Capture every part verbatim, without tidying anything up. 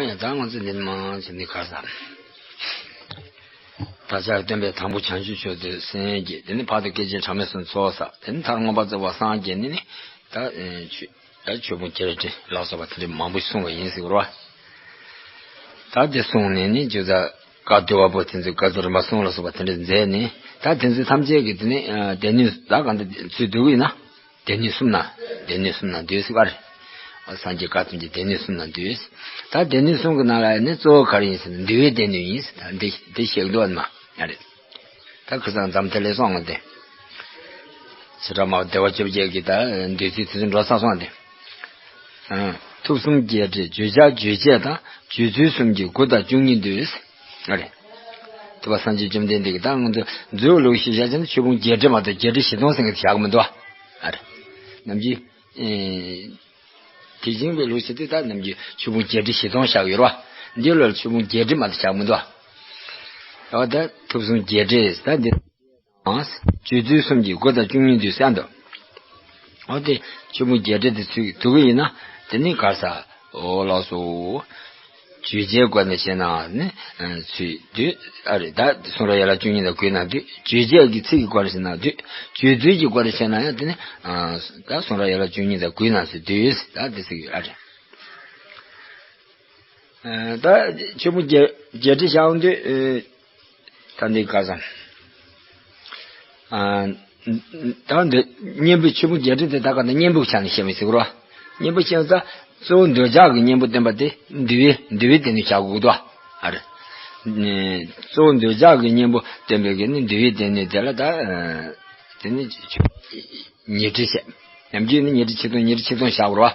ཡང་ད་ང་ཚོ་འདི་མང་ཆེ་འདི་ག་ས། ད་ཆ་སྟོན་པའི་དང་པོ་བྱང་ཆུབ་མཆོག་ཏུ་སེམས་བསྐྱེད། དེ་ནི་བར་དུ་སྐད་ཅིག་གྲངས་མེད་གསུམ་ཚོགས་བསགས། དེ་ནི་མཐར་མངོན་པར་རྫོགས་པར་སངས་རྒྱས་ནས་ནི། ད་ཆོས་ད་ཆོས་ཕུང་བརྒྱད་ཁྲི་ལ་སོགས་པ་དེ་འདྲའི་མང་པོ་གསུངས་པ་ཡིན་ཟེར་བ། ད་དེ་གསུངས་ནས་ནི་ཇི་ལྟར་བཀའ་བསྡུ་བ་པོ་དེ་ཚོས་བཀའ་བསྡུ་རིམ་པ་གསུམ་ལ་སོགས་པ་དེ་འདྲ་མཛད་ནས། ད་དེ་ཚོ་ཐམས་ཅད་ཀྱི་དེ་ནི་སྡེ་སྣོད་ད་གང་ལྟར་ཚུར་བསྡུ་གི་ཡིན་ན། སྡེ་སྣོད་གསུམ་ན། སྡེ་སྣོད་གསུམ་ན་འདུས་ཟེར་བ་རེད། སངས་རྒྱས་བཀའ་གསུམ་གྱི་སྡེ་སྣོད་གསུམ་ན་འདུས། ད་སྡེ་སྣོད་གསུམ་གྱི་ནང་ལ་ནི་གཙོ་བོ་ག་རེ་ཡིན་ཟེར་ན་འདུལ་བའི་སྡེ་སྣོད་ཡིན་ཟེར། ད་འདི་འདི་བཤད་འདུག་ཨ་མ་ཡ་རེད། ད་ཁ་སང་འཛམ་ཐེ་ལེ་སོང་ངོ་དེ། ཚེ་རབས་མ་བདེ་བ་བཅོ་བརྒྱད་ཀྱི་ད་འདུལ་ཚུལ་དེ་ཚོ་འགྲོ་ས་སོང་དེ། ཨ། ཐུགས་གསུམ་བརྒྱད་ཁྲི་བརྗོད་བྱ་རྗོད་བྱེད་དང་བརྗོད་ཚུལ་གསུམ་གྱི་དགུ་དང་བཅུ་གཉིས་འདུས། ཨ་རེད། ཐུབ་པ་སངས་རྒྱས་བཅོམ་ལྡན་འདས་ཀྱིས་ད་ང་ཚོ་མཛོད་ལུགས་ཤིག་བཞག་ཅིང་ཆོས་ཕུང་བརྒྱད་ཁྲི་མ་གཏོགས་བརྒྱད་ཁྲི་བཞི་སྟོང་ཟེར་མཁན་དེ་བཞག་གི་མི་འདུག་ཨ་རེད། ནམ་རྒྱུན། ཨེ། དེ་བཞིན་པའི་ལུགས་ཤིག་དེ་ད་ནམ་རྒྱུན་ཆོས་ཕུང་བརྒྱད་ཁྲི་བཞི་སྟོང་བཞག་ཡོད་རེད་བ། འདི་ལ་ཆོས་ཕུང་བརྒྱད་ཁྲི་མ་གཏོགས་བཞག་མི་འདུག་ཨ། ད་ཐུགས་གསུམ་བརྒྱད་ཁྲི་ད་འདི། བརྗོད་ཚུལ་གསུམ་གྱི་དགུ་དང་བཅུ་གཉིས་འདུས་ཟེར་འདུག་འོ་དེ་ཆོས་ཕུང་བརྒྱད་ཁྲི་དེ་ཚུར་བསྡུ་གི་ཡིན་ན། དེ་ནི་ག་ས། འོ་ལགས་སོ། བརྗོད་བྱའི་སྒོ་ནས་བཤད་ན་ནི་ཚུར་འདུས། ཨ་རེད། ད་གསུང་རབ་ཡན་ལག་བཅུ་གཉིས་དང་དགུའི་ནང་འདུས། རྗོད་བྱེད་ཀྱི་ཚིག་གི་སྒོ་ནས་བཤད་ན་འདུས། བརྗོད་ཚུལ་གྱི་སྒོ་ནས་བཤད་ན་ཡང་དེ་ནི། ད་གསུང་རབ་ཡན་ལག་བཅུ་གཉིས་དང་དགུའི་ནང་ཚུར་འདུས། ད་དེ་ཚིག་ཨ་རེད། ད་ཆོས་ཕུང་བརྒྱད་བརྒྱད་ཁྲི་བཞག་འདུག་ད་འདི་ག་ས། ད་འདི་གཉེན་པོ་ཆོས་ཕུང་བརྒྱད་ཁྲི་དེ་ད་ག་ད་གཉེན་པོ་ཆ་ནས་བཤད་མི་སྲིད་རོ། གཉེན་པོ་བཤད་ད་གཙོ་བོ་འདོད་ཆགས་ཀྱི་གཉེན་པོ་བསྟན་པ་དེ་འདུལ་བའི་འདུལ་བའི་སྡེ་སྣོད་བཞག་དགོས་འདུག་ཨ་རེད། གཙོ་བོ་འདོད་ཆགས་ཀྱི་གཉེན་པོ་བསྟན་པའི་གི་ནི་འདུལ་བའི་སྡེ་སྣོད་དེ་ལ་ད། དེ་ནི་ཉི་ཁྲི་བཤད། ནམ་རྒྱུན་ནི་ཉི་ཁྲི་ཆིག་སྟོང་ཉི་ཁྲི་ཆིག་སྟོང་བཞག་རོ།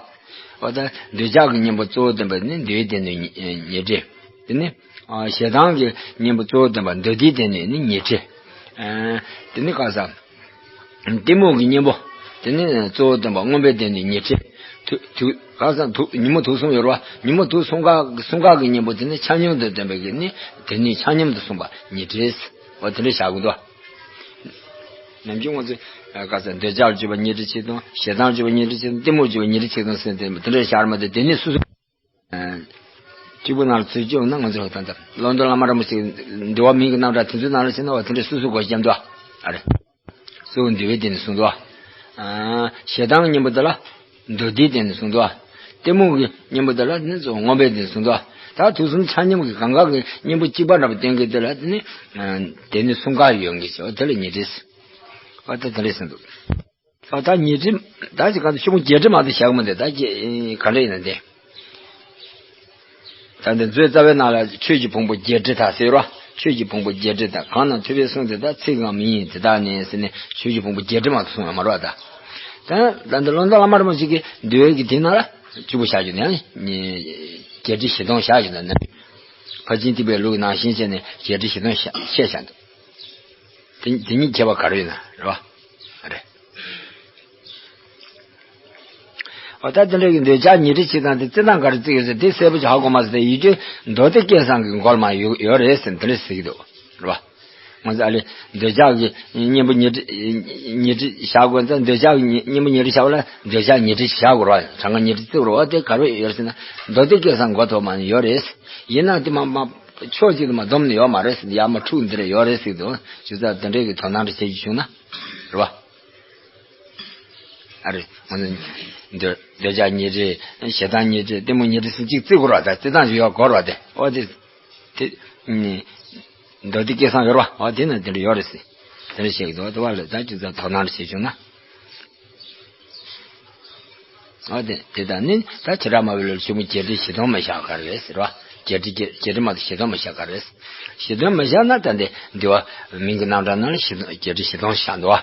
འོ་ད་འདོད་ཆགས་ཀྱི་གཉེན་པོ་གཙོ་བོ་བསྟན་པ་ནི་འདུལ་བའི་སྡེ་སྣོད་ཉི་ཉི་ཁྲི། དེ་ནི་ཞེ་སྡང་གི་གཉེན་པོ་གཙོ་བོ་བསྟན་པ་འདོད་ལྡན་སྡེ་སྣོད་ནི་ཉི་ཁྲི། དེ་ནི་ག་ས། གཏི་མུག་གི་གཉེན་པོ། དེ་ནི་གཙོ་བོ་བསྟན་པ་མངོན་པའི་སྡེ་སྣོད་ཉི་ཁྲི། དུ་དུ་ག་ས་དུ་ཉིན་མོ་དུག་གསུམ་ཡོད་རོ། ཉིན་མོ་དུག་གསུམ་ཀ་གསུམ་ཀ་གི་གཉེན་པོ་དེ་ནི་ཆ་མཉམ་དུ་བསྟན་པའི་གི་ནི་སྡེ་སྣོད་ཆ་མཉམ་དུ་གསུངས་པ་ཉི་ཁྲི། འོ་དེ་འདྲ་བཞག་གི་འདུག་ནམ་རྒྱུན་ང་ཚོས་ག་ས་འདོད་ཆགས་སྤྱོད་པ་ཉི་ཁྲི་ཆིག་སྟོང་། ཞེ་སྡང་སྤྱོད་པ་ཉི་ཁྲི་ཆིག་སྟོང་། གཏི་མུག་སྤྱོད་པ་ཉི་ཁྲི་ཆིག་སྟོང་ཟེར་ཏེ་དེ་འདྲ་བཞག་མ་དེ་དེ་ནི་སོ་སོ། སྤྱི་པོ་ནང་ལ་ཚུར་བཅུག་ན་ང་ཚོ་ད་ལྟ་བློ་འདོན་བླ་མ་རིན་པོ་ཆེ་འདུལ་བ་མིང་གི་རྣམ་གྲངས་དེ་ཚོའི་ནང་ལ་ཕྱིན་ན་བ་དེ་འདྲ་སོ་སོ་གོ་རྒྱབ་འདུག་ཨ་རེ། གཙོ་བོ་འདུལ་བའི་སྡེ་ནས་གསུངས་འདུག་ཞེ་སྡང་གི་གཉེན་པོ་དེ་ལ་འདོད་ལྡན་སྡེ་ནས་གསུངས་འདུག་གཏི་མུག་གི་གཉེན་པོ་དེ་ལ་ནི་གཙོ་བོ་མངོན་པའི་སྡེ་ནས་གསུངས་འདུག་ད་དུག་གསུམ་ཆ་མཉམ་གྱི་གང་ག་གི་གཉེན་པོ་གཅིག་པ་འདྲ་པོ་བསྟན་གྱི་དེ་ལ་དེ་ནི་སྡེ་སྣོད་གསུམ་ཀ་ཡོད་ངེས་ཤེས་དེ་ལ་ཉི་ཁྲི། ཨ་ད་དེ་ལས་གསུངས་འདུག་ཨ་ད་ཉི་ཁྲི། ད་ཅི་གང་དུ་ཆུ་མོ་བརྒྱད་ཁྲི་མ་གཏོགས་བཞག་མི་འདུག་ད་ཅི་ག་འདྲ་ཡིན་ན་དེ། ད་འདི་མཛོད་རྩ་བའི་ནང་ལ་ཆོས་ཀྱི་ཕུང་པོ་བརྒྱད་ཁྲི་དག་ཟེར་རོ། ཆོས་ཀྱི་ཕུང་པོ་བརྒྱད་ཁྲི་དག་གང་ན་ཐུབ་པའི་གསུང་དེ་དག་ཚིག་ཀྱང་མི་ཡིན་དེ་དག་ནི་ཟེར་ནས་ཆོས་ཀྱི་ཕུང་པོ་བརྒྱད་ཁྲི་མ་གཏོགས་གསུང་ཡང་མ་རོ། ད་ད་ད་འདི་བློ་བཟང་བླ་མ་རིན་པོ་ཆེ་གི་འདུལ་བའི་གི་དེ་ནང་ལ་བཅུ་པོ་བཞག་རྒྱུ་ནས་བརྒྱད་ཁྲི་བཞི་སྟོང་བཞག་རྒྱུ་ནས་ཕར་ཕྱིན་ཐེག་པའི་ལུགས་ནང་བཞིན་བྱས་ནས་བརྒྱད་ཁྲི་བཞི་སྟོང་བཤད་བཤད་བཞག་འདུག་དེ་དེ་གཉིས་ཁྱད་པར་ག་རེ་ཡོད་ན་རེད་བ། རེད། འོ་ད་དེ་འདྲ་གི་འདོད་ཆགས་ཉི་ཁྲི་གཅིག་དང་དེ་རྩི་སྟངས་ག་རེ་བརྩི་ཡོད་ཟེར་དེ་གསལ་པོ་ཅིག་ཧ་གོ་མ་སོང་། དེ་ཡུལ་གྱི་མདོ་སྡེ་སྐད་གསང་གི་མགོར་མ་ཡོད་ཡོད་རེད་ཟེར་འདི་འདྲ་ཟེར་གྱི་འདུག་རེད་བ། ང་ཚོ་ཨ་ལེ་འདོད་ཆགས་ཀྱི་གཉེན་པོ་ཉི་ཁྲི་ཉི་ཁྲི་བཞག་དགོས་ཙང་འདོད་ཆགས་ཀྱི་གཉེན་པོ་ཉི་ཁྲི་བཞག་པ་ལ་འདོད་ཆགས་ཉི་ཁྲི་བཞག་དགོས་རེད་བ། གྲངས་ཀ་ཉི་ཁྲི་བརྩི་དགོས་རེད་བ། དེ་ག་རེ་ཡོད་རེད་ཟེར་ན་མདོ་སྡེ་སྐད་གསང་མགོ་ཐོག་མ་ནས་ཡོད་རེད། ཡིན་ན་དེ་མ་མ་ཕྱོགས་གཅིག་ཏུ་མ་བསྡོམས་ནས་ཡོད་མ་རེད་ཟེར། ཡར་མར་འཁྲུགས་འདི་རེ་ཡོད་རེད་ཟེར་འདུག་ཇི་ལྟར་དེ་འདྲའི་གི་དོ་སྣང་འདྲ་བྱེད་རྒྱུ་བྱུང་ན། རེད་བ། ཨ་རེ། འདོད་འདོད་ཆགས་ཉི་ཁྲི། ཞེ་སྡང་ཉི་ཁྲི། གཏི་མུག་ཉི་ཁྲི་ཟེར་གཅིག་བརྩི་དགོས་རེད་བ། ད་བརྩི་སྟངས་ཅིག་ཡོད་དགོས་རེད་བ། དེ་འོ་དེ། དེ། མདོ་སྡེ་སྐད་གསང་ཡོད་རེད་བ། འོ་དེ་ན་དེ་འདྲ་ཡོད་རེད་ཟེར། དེ་འདྲ་བཤད་ཀྱི་འདུག་དེ་བ་ལ་ད་ཇི་ལྟར་དོ་སྣང་འདྲ་བྱེད་བྱུང་ན། ཨ་དེ་དེ་དང་ནི་ད་ཁྱེད་རང་མ་བའི་ལོ་ཆུ་མོ་བརྒྱད་ཁྲི་བཞི་སྟོང་མ་བཞག་ག་རེད་ཟེར་བ། བརྒྱད་ཁྲི་བརྒྱད་ཁྲི་མ་གཏོགས་བཞི་སྟོང་མ་བཞག་ག་རེད། བཞི་སྟོང་མ་བཞག་ན་ད་འདི་འདི་བ་མིང་གི་རྣམ་གྲངས་ནང་ལ་བཞི་སྟོང་བརྒྱད་ཁྲི་བཞི་སྟོང་བཞག་འདུག་བ།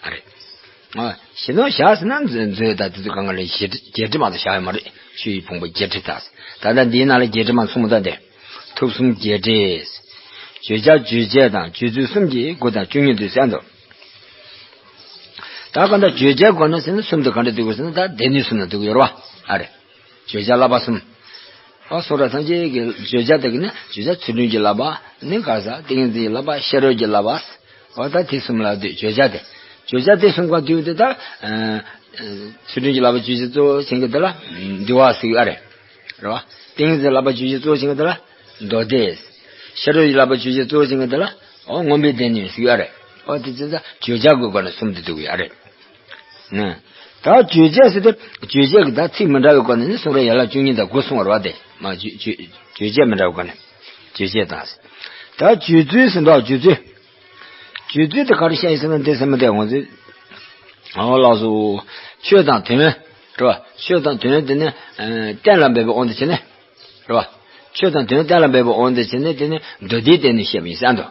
ཨ་རེད། ཨ་བཞི་སྟོང་བཞག་ཟེར་ན་མཛོད་མཛོད་ད་དེ་ཚོ་གང་ག་ལ་བཞི་ཁྲི་བརྒྱད་ཁྲི་མ་གཏོགས་བཞག་ཡོད་མ་རེད། ཆུ་ཡི་ཕུང་པོ་བརྒྱད་ཁྲི་དག་ད་ལྟ་འདིའི་ནང་ལ་བརྒྱད་ཁྲི་མ་གཏོགས་གསུངས་མ་ད་འདི། ཐུགས་གསུམ་བརྒྱད་ཁྲི། བརྗོད་བྱ་རྗོད་བྱེད་དང་རྗོད་ཚུལ་གསུམ་གྱི་དགུ་དང་བཅུ་གཉིས་འདུས་ཟེར་འདུག་ད་གང་ལྟར་བརྗོད་བྱའི་སྒོ་ནས་ཟེར་ན་གསུམ་དུ་གང་འདྲ་འདུས་དགོས་ཟེར་ན་ད་སྡེ་སྣོད་གསུམ་ལ་འདུས་ཀྱི་ཡོད་རེད་བ། ཨ་རེ། བརྗོད་བྱ་བསླབ་པ་གསུམ། ཨ་སོ་ར་ཐམས་ཅད་ཀྱི་བརྗོད་བྱ་དེ་གི་ནི་བརྗོད་བྱ་ཚུལ་ཁྲིམས་ཀྱི་བསླབ་པ་ནི་ག་ས་ཏིང་འཛིན་བསླབ་པ་ཤེས་རབ་ཀྱི་བསླབ་པ། ཨ་ད་དེ་གསུམ་ལ་འདུས་བརྗོད་བྱ་དེ། བརྗོད་བྱ་དེ་གསུམ་ག་འདུས་དེ་ད། ཚུལ་ཁྲིམས་ཀྱི་བསླབ་པ་བརྗོད་བྱ་གཙོ་བོ་ཟེར་གི་དེ་ལ་འདུས་པ་ཟེར་གི་ཨ་རེ། རེད་བ། ཏིང་ཟེར་ལག་པ་བརྗོད་བྱའི་གཙོ་བོ་བྱེད་མཁན་དེ་ལ་མདོ་སྡེ། ཤ་རུས་ཀྱི་ལག་པ་བརྗོད་བྱའི་གཙོ་བོ་བྱེད་མཁན་དེ་ལ་འོ་མངོན་པའི་སྡེ་ནི་ཟེར་གྱི་ཡོད་རེད། འོ་དེ་ཚོ་ད་བརྗོད་བྱ་དགོས་པ་ནི་གསུམ་དུ་འདུ་གི་ཡོད་རེད། ནས། ད་བརྗོད་བྱ་ཟེར་དུས་བརྗོད་བྱ་གི་ད་ཚིག་མི་འདྲ་བའི་སྒོ་ནས་ནི་གསུང་རབ་ཡན་ལག་བཅུ་གཉིས་དང་དགུ་གསུངས་པ་རེད་བ། དེ་མ་བརྗོད་བརྗོད་བརྗོད་བྱ་མི་འདྲ་བའི་སྒོ་ནས་བརྗོད་བྱ་དང་། ད་བརྗོད་ཚུལ་ཟེར་འདུག་བརྗོད་ཚུལ། བརྗོད་ཚུལ་དེ་ག་རེ་བཤད་ཡིན་ཟེར་ན་འདི་ཟེར་མི་འདུག་ང་ཚོས། ཨོ་ལགས་སོ། ཆོས་དང་དོན། རེད་བ། ཆོས་དང་དོན་དེ་ནི་ཨ་གཏན་ལ་འབེབས་པའི་དབང་དུ་བྱས་ནས། རེད་བ། ཆོས་དང་དོན་གཏན་ལ་འབེབས་པའི་དབང་དུ་བྱས་ནས་དེ་ནི་མདོ་སྡེའི་སྟེང་ནས་བཤད་པ་ཡིན་ཟེར་འདུག་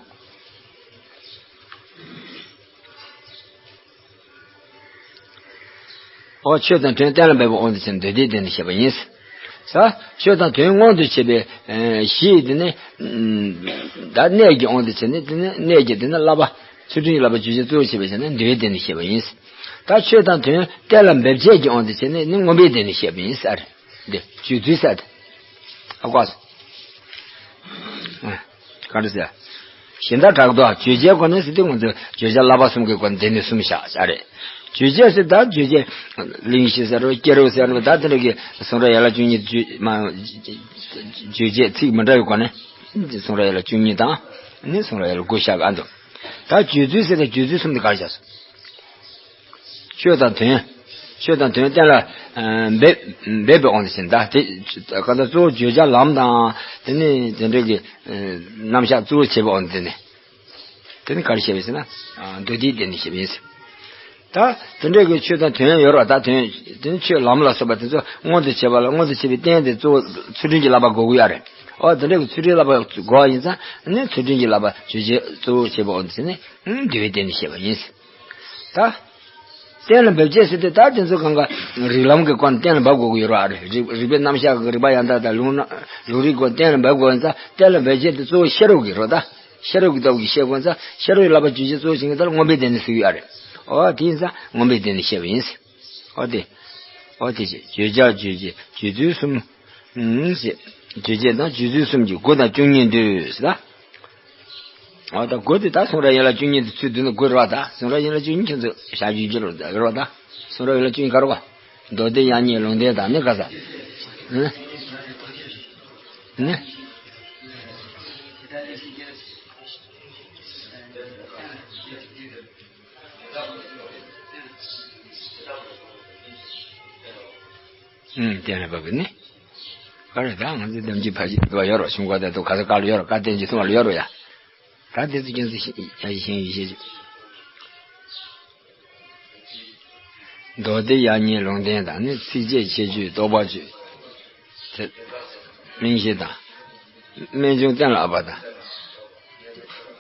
ཨོ་ཆོས་དང་དོན་གཏན་ལ་འབེབས་པའི་དབང་དུ་བྱས་ནས་མདོ་སྡེའི་སྟེང་ནས་བཤད་པ་ཡིན། ས། ཆོས་དང་དོན་མངོན་དུ་བྱེད་པའི་ཨ་གཞི་དེ་ནི་ཨམ་ད་གནས་ཀྱི་དབང་དུ་བྱས་ནས་དེ་ནི་གནས་ཀྱི་དེ་ནི་བསླབ་པ། ཚུལ་ཁྲིམས་ཀྱི་བསླབ་པ་བརྗོད་བྱའི་གཙོ་བོ་བྱེད་པའི་ཆ་ནས་མདོའི་སྟེང་ནས་བཤད་པ་ཡིན། ད་ཆོས་དང་དོན་གཏན་ལ་འབེབས་བྱེད་ཀྱི་དབང་དུ་བྱས་ནས་ནི་མངོན་པའི་སྟེང་ནས་བཤད་པ་ཡིན་ས་རེད། འདི་བརྗོད་ཚུལ་ས་དེ། ཨ་ཀོ་ས། ག་རེ་ཟེར། གཞན་དག་དྲག་ཏུ་བརྗོད་བྱའི་སྒོ་ནས་ཟེར་དུས་ང་ཚོས་བརྗོད་བྱ་བསླབ་པ་གསུམ་གྱི་སྒོ་ནས་སྡེ་སྣོད་གསུམ་བཞག་བཞག་རེད། བརྗོད་བྱ་ཟེར་ད་བརྗོད་བྱ་གླེང་གཞི་ཟེར་རོ་སྐྱེ་རུ་ཟེར་རོ་ད་དེ་འདྲ་གི་གསུང་རབ་ཡན་ལག་བཅུ་གཉིས་བརྗོད་མ་བརྗོད་བྱའི་ཚིག་མི་འདྲ་བའི་སྒོ་ནས་གསུང་རབ་ཡན་ལག་བཅུ་གཉིས་དང་ནི་གསུང་རབ་ཡན་ལག་དགུ་བཞག་ག་འདུག་ད་བརྗོད་ཚུལ་ཟེར་ད་བརྗོད་ཚུལ་གསུམ་དེ་ག་རེ་བཞག་སོང་། ཆོས་དང་དོན། ཆོས་དང་དོན་གཏན་ལ་ཨ་འབེབས་འབེབས་པའི་དབང་དུ་བྱས་ནས་ད་དེ་ག་ད་གཙོ་བོ་བརྗོད་བྱ་ལམ་དང་དེ་ནི་དེ་འདྲ་གི་ཨ་རྣམ་གཞག་གཙོ་བོ་བྱེད་པའི་དབང་དུ་བྱས་ནས་དེ་ནི་ག་རེ་བཤད་པ་ཡིན་ཟེར་ན་ཨ་མདོ་སྡེའི་སྟེང་ནས་བཤད་པ་ཡིན་ཟེར། ད་དེ་འདྲ་གི་ཆོས་དང་དོན་ཡོད་རེད་བ། ད་དོན་དེ་ནི་ཆོས་ལམ་ལ་སོགས་པ་དེ་ཚོ་མངོན་དུ་བྱེད་པ་ལ་མངོན་དུ་བྱེད་པའི་རྟེན་དེ་གཙོ་བོ་ཚུལ་ཁྲིམས་ཀྱི་བསླབ་པ་དགོས་ཀྱི་ཡོད་རེད། ཨོ་དེ་འདྲ་གི་ཚུལ་ཁྲིམས་བསླབ་པ་དགོས་པ་ཡིན་ཙང་ནི་ཚུལ་ཁྲིམས་ཀྱི་བསླབ་པ་བརྗོད་བྱའི་གཙོ་བོ་བྱེད་པའི་དབང་དུ་བྱས་ནས་མདོའི་སྟེང་ནས་བཤད་པ་ཡིན་ཟེར། ད། གཏན་ལ་འབེབས་བྱེད་ཟེར་དུས་ད་དེ་ཚོ་གང་ག་རིགས་ལམ་གྱི་སྒོ་ནས་གཏན་ལ་འབེབས་དགོས་ཀྱི་ཡོད་རེད་བ། རིགས་རིགས་པའི་རྣམ་གཞག་གི་རིགས་པ་ཡང་དག་དང་ལུང་ན་ལུང་རིགས་སྒོ་གཏན་ལ་འབེབས་དགོས་ཡིན་ཙང་གཏན་ལ་འབེབས་བྱེད་དེ་གཙོ་བོ་ཤེས་རབ་ཀྱི་རོ་ད། ཤེས་རབ་ཀྱི་སྟོབས་ཀྱིས་ཤེས་དགོས་ཙང་ཤེས་རབ་ཀྱི་བསླབ་པ་བརྗོད་བྱའི་གཙོ་བོ་བྱེད་མཁན་དེ་ལ་མངོན་པའི་སྡེ་ནི་ཟེར་གྱི་ཡོད་རེད། ཨོ་དེ་ཡིན་ཙང་མངོན་པའི་སྡེ་ནི་བཤད་པ་ཡིན། ཨོ་དེ། ཨོ་དེ་བྱས་བརྗོད་བྱ་བརྗོད་བྱེད་བརྗོད་ཚུལ་གསུམ། ཨུམ་ཞེས། རྗོད་བྱེད་དང་རྗོད་ཚུལ་གསུམ་གྱི་དགུ་དང་བཅུ་གཉིས་འདོད་ཟེར་ལ། འོ་ད་དགུ་དེ་ད་གསུང་རབ་ཡན་ལག་བཅུ་གཉིས་དེ་ཚུལ་བསྡུ་ན་དགུ་རེད་བ། ད་གསུང་རབ་ཡན་ལག་བཅུ་གཉིས་ཁྱོད་ཚོ་བཞག་རྒྱུ་རྒྱུ་རེད་བ། ད་གསུང་རབ་ཡན་ལག་བཅུ་གཉིས་ག་རེ་བ། མདོ་སྡེ་དབྱངས་སྙན་ལུང་བསྟན་དང་ནི་ག་ས། ནི། ཨུམ། གཏན་ལ་འབེབས་པ་ནི། ག་རེ་ད་ང་ཚོའི་གཏམ་རྒྱུད་ཕལ་ཆེར་འདུལ་བ་ཡོད་རོ། གཞུང་བཀའ་དང་ཐུགས་ཁ་ས་བཀའ་ལ་ཡོད་རོ། བཀའ་བསྟན་འགྱུར་གསུམ་ལ་ཡོད་རོ་ཡ། ད་དེ་ཚོ་ཁྱེད་ཚོ་ཤེས་ཡ་ཤེས་ཡོད་ཤེས་ཆུ། མདོ་སྡེ་དབྱངས་སྙན་ལུང་བསྟན་དང་ནི་ཚིགས་བཅད་ཁྱད་ཆོས་རྟོགས་པ་བརྗོད། དེ་གླེང་གཞི་དང་། རྨད་བྱུང་གཏན་ལ་དབབ་པ་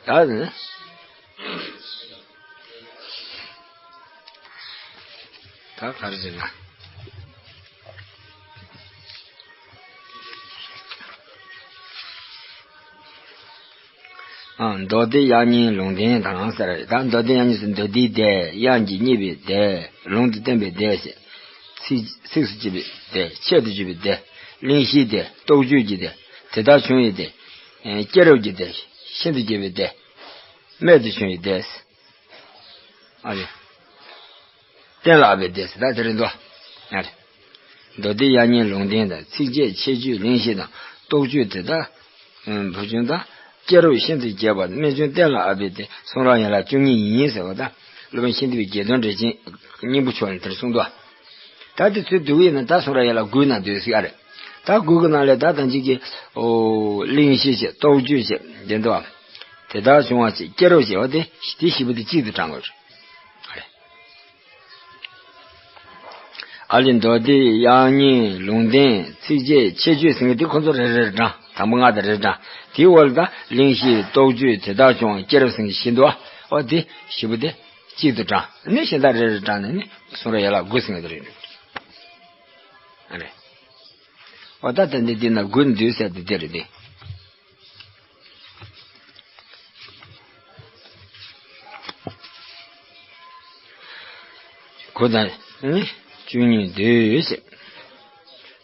དང་། ད་ནི། ད་ག་རེ་ཟེར་ན། ཨ། མདོ་སྡེ་དབྱངས་སྙན་ལུང་བསྟན་དང་ཟེར། ད་མདོ་སྡེ་དབྱངས་སྙན་ཟེར་མདོ་སྡེའི་སྡེ། དབྱངས་ཀྱིས་བསྙད་པའི་སྡེ། ལུང་དུ་བསྟན་པའི་སྡེ་ཟེར། ཚིག་ཚིགས་སུ་བཅད་པའི་སྡེ། ཆེད་དུ་བརྗོད་པའི་སྡེ། གླེང་གཞིའི་སྡེ། རྟོགས་བརྗོད་ཀྱི་སྡེ། དེ་དག་བྱུང་བའི་སྡེ། ཨེ། སྐྱེ་རབས་ཀྱི་སྡེ། ཤིན་ཏུ་རྒྱས་པའི་སྡེ། རྨད་དུ་བྱུང་བའི་སྡེ། ཨ་ལེ། གཏན་ལ་དབབ་པའི་སྡེ་ཟེར་ད་དེ་རེད་འདུག་ཨ་ལེ། མདོ་སྡེ་དབྱངས་སྙན་ལུང་བསྟན་དང་ཚིགས་བཅད་ཁྱད་ཆོས་གླེང་གཞི་དང་རྟོགས་བརྗོད་དེ་དག་བུ་ཆུང་དང་སྐྱེ་རབས་ཤིན་ཏུ་རྒྱས་པ་རྨད་བྱུང་གཏན་ལ་དབབ་པའི་སྡེ་གསུང་རབ་ཡན་ལག་བཅུ་གཉིས་ཡིན་ཟེར་བ་དང་སློབ་དཔོན་ཤིན་ཏུ་སྦས་དགེ་ལྡན་འབྲེལ་ཅན་སྙིང་པོ་མཆོག་ནས་དེར་གསུངས་འདུག་ད་དེ་ཚོའི་བསྡུ་བ་ཡིན་ན་ད་གསུང་རབ་ཡན་ལག་དགུའི་ནང་འདུས་ཟེར་ཨ་རེད། ད་དགུ་གི་ནང་ལས་ད་ད་ཅིག་གི་ཨོ་གླེང་གཞི་བྱས་རྟོགས་བརྗོད་བྱས་དེ་འདུག་ཨ། དེ་དག་བྱུང་བ་བྱས་སྐྱེ་རབས་བྱས་པ་དེ་དེ་བཞི་པོ་དེ་གཅིག་ཏུ་དྲངས་པ་རེད། ཨ་ལེ། མདོ་སྡེ་དབྱངས་སྙན་ལུང་བསྟན་ཚིགས་བཅད་ཁྱད་ཆོས་ཟེར་མཁན་དེ་ཁོ་ཚོ་རེ་རེར་བགྲངས། དང་པོ་ལྔ་དང་རེ་རེ་བགྲངས། དེའི་འོག་ལ་ད་གླེང་གཞི་རྟོགས་བརྗོད་དེ་དག་བྱུང་བ་སྐྱེ་རབས་ཟེར་མཁན་བཞི་འདུག་ཨ། འོ་དེ་བཞི་པོ་དེ་གཅིག་ཏུ་བགྲངས་ནས་གཞན་དག་རེ་རེ་བགྲངས་ནས་ནི་གསུང་རབ་ཡན་ལག་དགུ་ཟེར་མཁན་དེ་རེད། ཨ་རེད། འོ་ད་ལྟ་འདི་འདི་ན་དགུ་འདུས་ཟེར་དེ་དེ་རེད་དེ། དགུ་དང་། ཨེ། བཅུ་གཉིས་འདུས་ཟེར།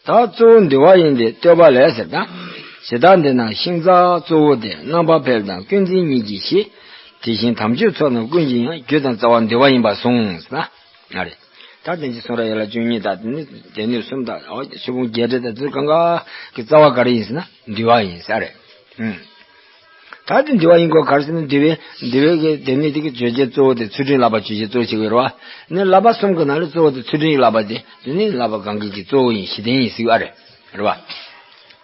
ད་གཙོ་བོ་འདུལ་བ་ཡིན་ཏེ་བསྟོད་པ་ལས་ཟེར་ད། ཇི་ལྟར་འདི་ན་ཤིང་རྩ་གཙོ་བོ་སྟེ་རྣམ་པར་ཕབ་དང་ཀུན་འཛིན་གཉིས་ཀྱི་གཞི། དེ་བཞིན་དམ་ཆོས་ཚོགས་རྣམས་ཀུན་གྱི་ཡང་རྒྱུ་དང་རྩ་བ་འདུལ་བ་ཡིན་པར་གསུངས་ཟེར་ན། ཨ་རེ། ད་དེ་ཅི་གསུང་ར་ཡ་ལ་བཅུ་གཉིས་དང་དེ་ནི་སྡེ་སྣོད་གསུམ་དང་ཨོ་ཆོས་ཕུང་བརྒྱད་ཁྲི་དང་དེ་གང་ག་གི་རྩ་བ་ག་རེ་ཡིན་ཟེར་ན་འདུལ་བ་ཡིན་ཟེར་རེད། ཨུམ། ད་དེ་འདུལ་བ་ཡིན་གོ་ག་རེ་ཟེར་ན་འདུལ་བའི་འདུལ་བའི་གི་སྡེ་སྣོད་དེ་གི་བརྗོད་བྱའི་གཙོ་བོ་དེ་ཚུལ་ཁྲིམས་བསླབ་པ་བརྗོད་བྱའི་གཙོ་བོ་ཞིག་ཡོད་རེད་བ། ནི་བསླབ་པ་གསུམ་གི་ནང་ལ་གཙོ་བོ་དེ་ཚུལ་ཁྲིམས་བསླབ་པ་དེ་དེ་ནི་བསླབ་པ་གང་གི་གི་གཙོ་བོ་ཡིན་གཞི་རྟེན་ཡིན་ཟེར་བ་རེད། རེད་བ།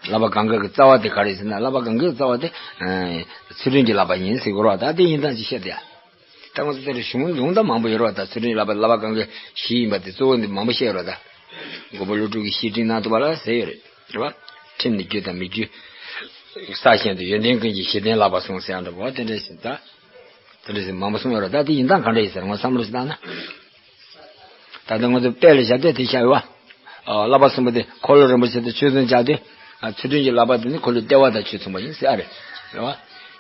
བསླབ་པ་གང་ག་གི་རྩ་བ་དེ་ག་རེ་ཟེར་ན་བསླབ་པ་གང་གའི་རྩ་བ་དེ་ཚུལ་ཁྲིམས་ཀྱི་བསླབ་པ་ཡིན་ཟེར་གོ་ར། ད་དེ་ཡིན་སྟངས་ཅིག་བཤད་དེ། ད་ང་ཚོ་དེ་འདྲ་གཞུང་ལུང་དང་མང་པོ་ཡོད་ར། ད་ཚུལ་ཁྲིམས་བསླབ་པ་བསླབ་པ་གང་གའི་གཞི་ཡིན་པ་དེ་གཙོ་བོ་འདི་མང་པོ་བཤད་ཡོད་ར། ད་མགོན་པོ་ཀླུ་སྒྲུབ་ཀྱི་བཤེས་སྤྲིངས་ནང་དུ་བ་ལ་ཟེར་ཡོད་རེད། རེད་བ། ཁྲིམས་ནི་རྒྱུ་དང་མི་རྒྱུ། ས་གཞན་དུ་ཡོན་ཏན་ཀུན་གྱི་གཞི་རྟེན་བསླབ་པ་གསུངས་ཟེར་ཡང་འདྲ་བ་དེ་འདྲ་ཞིག་ད། དེ་འདྲ་ཞིག་མང་པོ་གསུངས་ཡོད་ར། ད་དེ་ཡིན་སྟངས་གང་འདྲ་ཡིན་ཟེར་ང་བསམ་བློ་ཞིག་བཏང་ན། ད་ལྟ་ང་ཚོ་དཔེ་ལ་བཞག་དུས་དེ་བཤད་ཡོད་བ། ཨ། བསླབ་པ་གསུམ་པོ་དེ་འཁོར་ལོ་རིན་པོ་ཆེ་དང་ཆོས་ཚན་སྦྱར་དུས། ཨ། ཚུལ་ཁྲིམས་ཀྱི་བསླབ་པ་དེ་ནི་འཁོར་ལོའི་ལྟེ་བ་དང་ཆོས་མཚུངས་པ་ཡིན་ཟེར་ཨ་རེད། རེད་བ།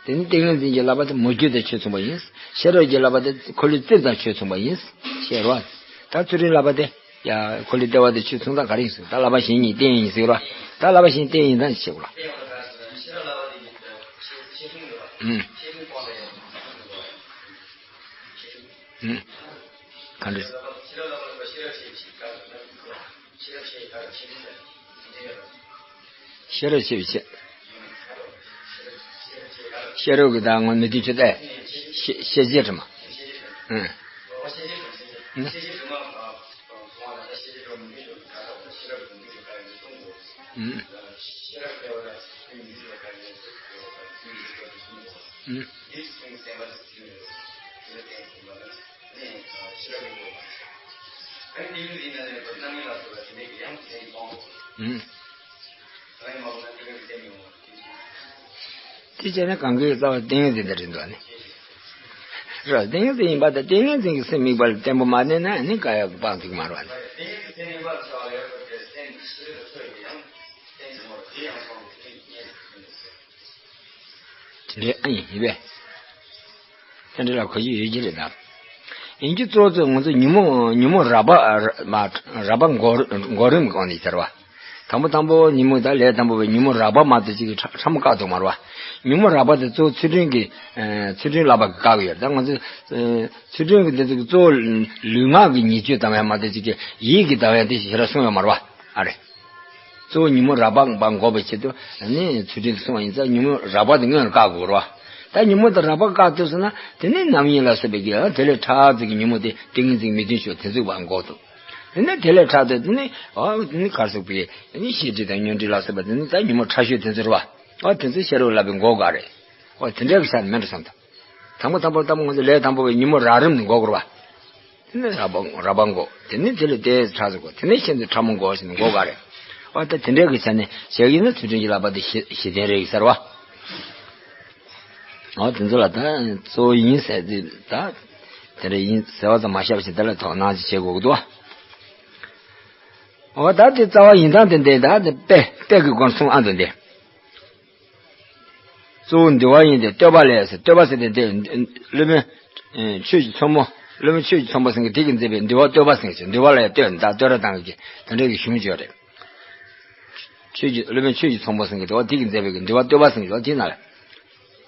དེ་ནི་ཏིང་ངེ་འཛིན་གྱི་བསླབ་པ་དེ་མུ་ཁྱུད་དང་ཆོས་མཚུངས་པ་ཡིན། ཤེས་རབ་ཀྱི་བསླབ་པ་དེ་འཁོར་ལོའི་རྩིབས་དང་ཆོས་མཚུངས་པ་ཡིན། ཞེས་རེད་བ། ད་ཚུལ་ཁྲིམས་བསླབ་པ་དེ་ཡ་འཁོར་ལོའི་ལྟེ་བ་དང་ཆོས་མཚུངས་སྟངས་ག་རེ་ཡིན་ཟེར། ད་བསླབ་པ་གཞན་གཉིས་རྟེན་ཡིན་ཟེར་རོ། ད་བསླབ་པ་གཞན་རྟེན་ཡིན་སྟངས་ཤེས་དགོས་ར། ཨུམ། ཨུམ། ག་འདྲ། ཤེས་རབ་ཆེ་བའི་ཆེད། ཤེས་རབ་ཀྱི་ད་ངོ་མི་མཐུན་ཕྱོགས་ཏེ། ཤེས་ཤེས་བྱའི་དྲི་མ། ཨུམ། ཨུམ། ཨུམ། དེ་བྱས་ན་གང་གི་རྩ་བ་ཏིང་ངེ་འཛིན་དེ་རེད་འདུག་ཨ་ནི། ར་ཏིང་ངེ་འཛིན་ཡིན་པ་དང་ཏིང་ངེ་འཛིན་གྱི་སེམས་དམིགས་པ་ལ་བརྟན་པོ་མ་གནས་ན་ནི་ཀ་ཡ་གི་སྤང་ཐུབ་ཀྱི་མ་རེད་བ་ནི། དེ་འདྲའི་ཨ་ཡིན་ཡིན་པས། དེ་འདྲ་ལ་གོ་རྒྱུ་ཡོད་ཀྱི་རེད་ད། ཡིན་གྱི་གཙོ་བོ་ང་ཚོ་ཉོན་མོངས་ཉོན་མོངས་རགས་པ་མ་རགས་པ་འགོག་འགོག་རིམ་གྱི་སྒང་ནས་ཟེར་བ། དང་པོ་དང་པོ་ཉོན་མོངས་དང་ལས་དང་པོ་བའི་ཉོན་མོངས་རགས་པ་མ་གཏོགས་ཅིག་གི་ཕྲ་ཕྲ་མོ་བཀག་ཐུབ་མ་རེད་བ། ཉོན་མོངས་རགས་པ་དེ་གཙོ་བོ་ཚུལ་ཁྲིམས་ཀྱི་ཚུལ་ཁྲིམས་བསླབ་པ་གི་བཀག་གི་ཡོད་རེད། ད་ང་ཚོ་ཚུལ་ཁྲིམས་ཀྱི་འདི་ཚོ་གི་གཙོ་བོ་ལུས་ངག་གི་ཉེས་སྤྱོད་དང་བས་མ་གཏོགས་ཅིག་གི་ཡིད་ཀྱི་དང་བས་དེ་ཞེ་དྲག་གསུངས་ཡོད་མ་རེད་བ། ཨ་རེད། གཙོ་བོ་ཉོན་མོངས་རགས་པ་འགོག་པའི་ཆེད་དུ་ནི་ཚུལ་ཁྲིམས་སུ་སོང་བ་ཡིན་ཙང་ཉོན་མོངས་རགས་པ་དེ་སྔོན་ལ་བཀག་དགོས་རེད་བ། ད་ཉོན་མོངས་དེ་རགས་པ་བཀག་ཐུབ་སོང་ན་དེ་ནི་རྣམ་གཡེང་ལ་སོགས་པའི་གི་དེ་ལས་ཕྲ་ཙིག་གི་ཉོན་མོངས་དེ་ཏིང་ངེ་འཛིན་མི་མཐུན་ཕྱོགས་དེ་ཚུགས་པ་འགོག་ཐུབ། དེ་ནི་དེ་ལས་ཕྲ་ཏོ་དེ་ནི་ཨ་དེ་ནི་གར་སོགས་པའི་དེ་ནི་ཤེས་སྒྲིབ་དང་ཉོན་སྒྲིབ་ལ་སོགས་པ་དེ་ནི་ད་ཉོན་མོངས་ཕྲ་ཤོས་དེ་ཚོ་རེད་བ། ཨ་དེ་ཚོ་ཤེས་རབ་བསླབ་པའི་འགོག་ག་རེད། ཨ་དེ་འདྲའི་གི་ཆ་ནས་མེད་འགྲོ་བསམ་ཐུབ། དང་པོ་དང་པོ་དང་པོ་ང་ཚོ་ལས་དང་པོ་བའི་ཉོན་མོངས་རགས་རིམ་ནས་འགོག་དགོས་རེད་བ། དེ་ནས་རགས་པ་རགས་པ་འགོག་དེ་ནས་དེ་ལས་དེ་ཕྲ་ཚུགས་འགོག་དེ་ནས་ཤིན་ཏུ་ཕྲ་མོ་འགོག་ཟེར་ནས་འགོག་ག་རེད། ཨ་ད་དེ་འདྲའི་གི་ཆ་ནས་བྱས་ཡིན་ན་ཚུལ་ཁྲིམས་ཀྱི་བསླབ་པ་དེ་གཞི་གཞི་རྟེན་རེད་ཟེར་བ། ཨ་དེ་ཚོ་ལ་ད་གཙོ་བོ་ཡིན་ཟེར་དུས་ད་དེ་འདྲ་ཡིན་ཟེར་བ་ཙམ་མ་བཤད་པ་ཞིག་དེ་ལ་དོ་སྣང་ཅིག་བྱེད་དགོས་ཀྱི་འདུག་བ། ཨ་ད་དེ་རྩ་བ་ཡིན་སྟངས་དེ་འདྲ་ད་དེ་དཔེ་དཔེ་གི་སྒོ་ནས་གསུངས་ཨ་འདུག་འདི། གཙོ་བོ་འདུལ་བ་ཡིན་ཏེ་བསྟོད་པ་ལས་ཟེར། བསྟོད་པ་ཟེར་ཏེ་འདི་སློབ་དཔོན་ཆོས་ཀྱི་ཚོགས་མོ་སློབ་དཔོན་ཆོས་ཀྱི་ཚོགས་མོ་ཟེར་མཁན་དེ་གིས་མཛད་པའི་འདུལ་བ་བསྟོད་པ་ཟེར་མཁན་ཅིག་འདུལ་བ་ལ་ཡང་བསྟོད་ད་བསྟོད་ར་བཏང་གི་དེ་འདྲ་གི་གཞུང་ཅིག་ཡོད་རེད། ཆོས་ཀྱི་སློབ་དཔོན་ཆོས་ཀྱི་ཚོགས་མོ་ཟེར་མཁན་འདུལ་བ་དེ་གིས་མཛད་པའི་འདུལ་བ་བསྟོད་པ་ཟེར་མཁན་ཡོད་དེ་ན་ལ།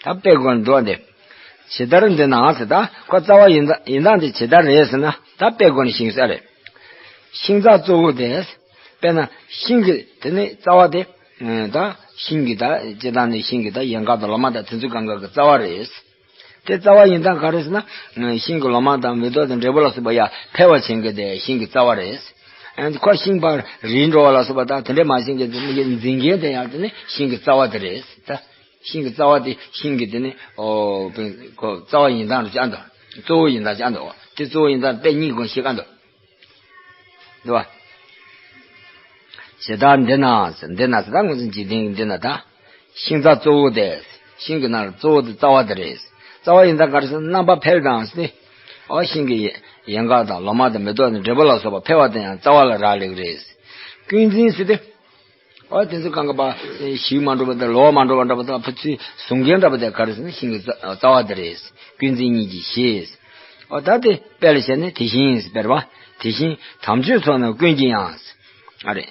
ད་དཔེ་དགོས་འདུག་བ་འདི། ཇི་ལྟར་འདི་ན་ཟེར་ད་ཁོ་རྩ་བ་ཡིན་ད་ཡིན་སྟངས་དེ་ཇི་ལྟར་རེད་ཟེར་ན་ད་དཔེ་དགོས་ནས་ཤིང་ས་རེད། ཤིང་རྩ་གཙོ་བོ་དེ། དཔེར་ན་ཤིང་གི་དེ་ནི་རྩ་བ་དེ། ད་ཤིང་གི་ད་སྤྱིར་བཏང་ནི་ཤིང་གི་ད་ཡན་ག་དང་ལོ་མ་དང་དེ་ཚོ་གང་ག་གི་རྩ་བ་རེད། དེ་རྩ་བ་ཡིན་སྟངས་ག་རེ་ཟེར་ན། ཤིང་གི་ལོ་མ་དང་མེ་ཏོག་དང་འབྲས་བུ་ལ་སོགས་པ་ཡ་འཕེལ་བ་བྱེད་མཁན་དེ་ཤིང་གི་རྩ་བ་རེད། ཨ་ཁོ་ཤིང་པར་རིལ་འགྲོ་བ་ལ་སོགས་པ་དང་དེ་འདྲའི་མ་ཤིང་གི་འཛིན་མཁན་དེ་ཡང་དེ་ནི་ཤིང་གི་རྩ་བ་དེ་རེད་ད། ཤིང་གི་རྩ་བ་དེ་ཤིང་གི་དེ་ནི་ཨོ་ཁོ་རྩ་བ་ཡིན་སྟངས་རུ་ཅང་འདུག་གཙོ་བོ་ཡིན་སྟངས་ཅང་འདུག་དེ་གཙོ་བོ་ཡིན་སྟངས་དཔེ་གཉིས་ཀྱང་ཤེས་ཀ་འདུག་འདུག་བ། ཇི་ལྟར་འདི་ན་ཟེར་འདི་ན་ཟེར་ད་ང་ཚོ་འཇིག་རྟེན་འདི་ན་ད། ཤིང་རྩ་གཙོ་བོ་དེ། ཤིང་གི་ནང་གཙོ་བོ་དེ་རྩ་བ་དེ་རེད། རྩ་བ་ཡིན་ད་ག་རེ་ཟེར་ན་རྣམ་པ་འཕེལ་དང་ཟེར་ནི། ཨོ་ཤིང་གི་ཡན་ག་དང་ལོ་མ་དང་མེ་ཏོག་དང་འབྲས་བུ་ལ་སོགས་པ་འཕེལ་བ་དེ་ཡང་རྩ་བ་ལ་རག་ལས་ཀྱི་རེད། ཀུན་འཛིན་ཟེར་ཏེ། ཨོ་དེ་ཚོ་གང་ག་པ་ཞིག་མ་འགྲོ་བ་དང་ལོ་མ་འགྲོ་བ་འདྲ་པོ་དང་ཕུ་ཚུའི་ཟུང་གིན་འདྲ་པོ་དེ་ག་རེ་ཟེར་ན་ཤིང་གི་རྩ་རྩ་བ་དེ་རེད། ཀུན་འཛིན་གཉིས་ཀྱི་གཞི། ཨོ་ད་དེ་དཔེ་ལ་བྱས་ན་དེ་བཞིན་ཟེར་སྤེལ་བ། དེ་བཞིན་དམ་ཆོས་ཚོགས་རྣམས་ཀུན་གྱི་ཡང་། ཨ་རེད།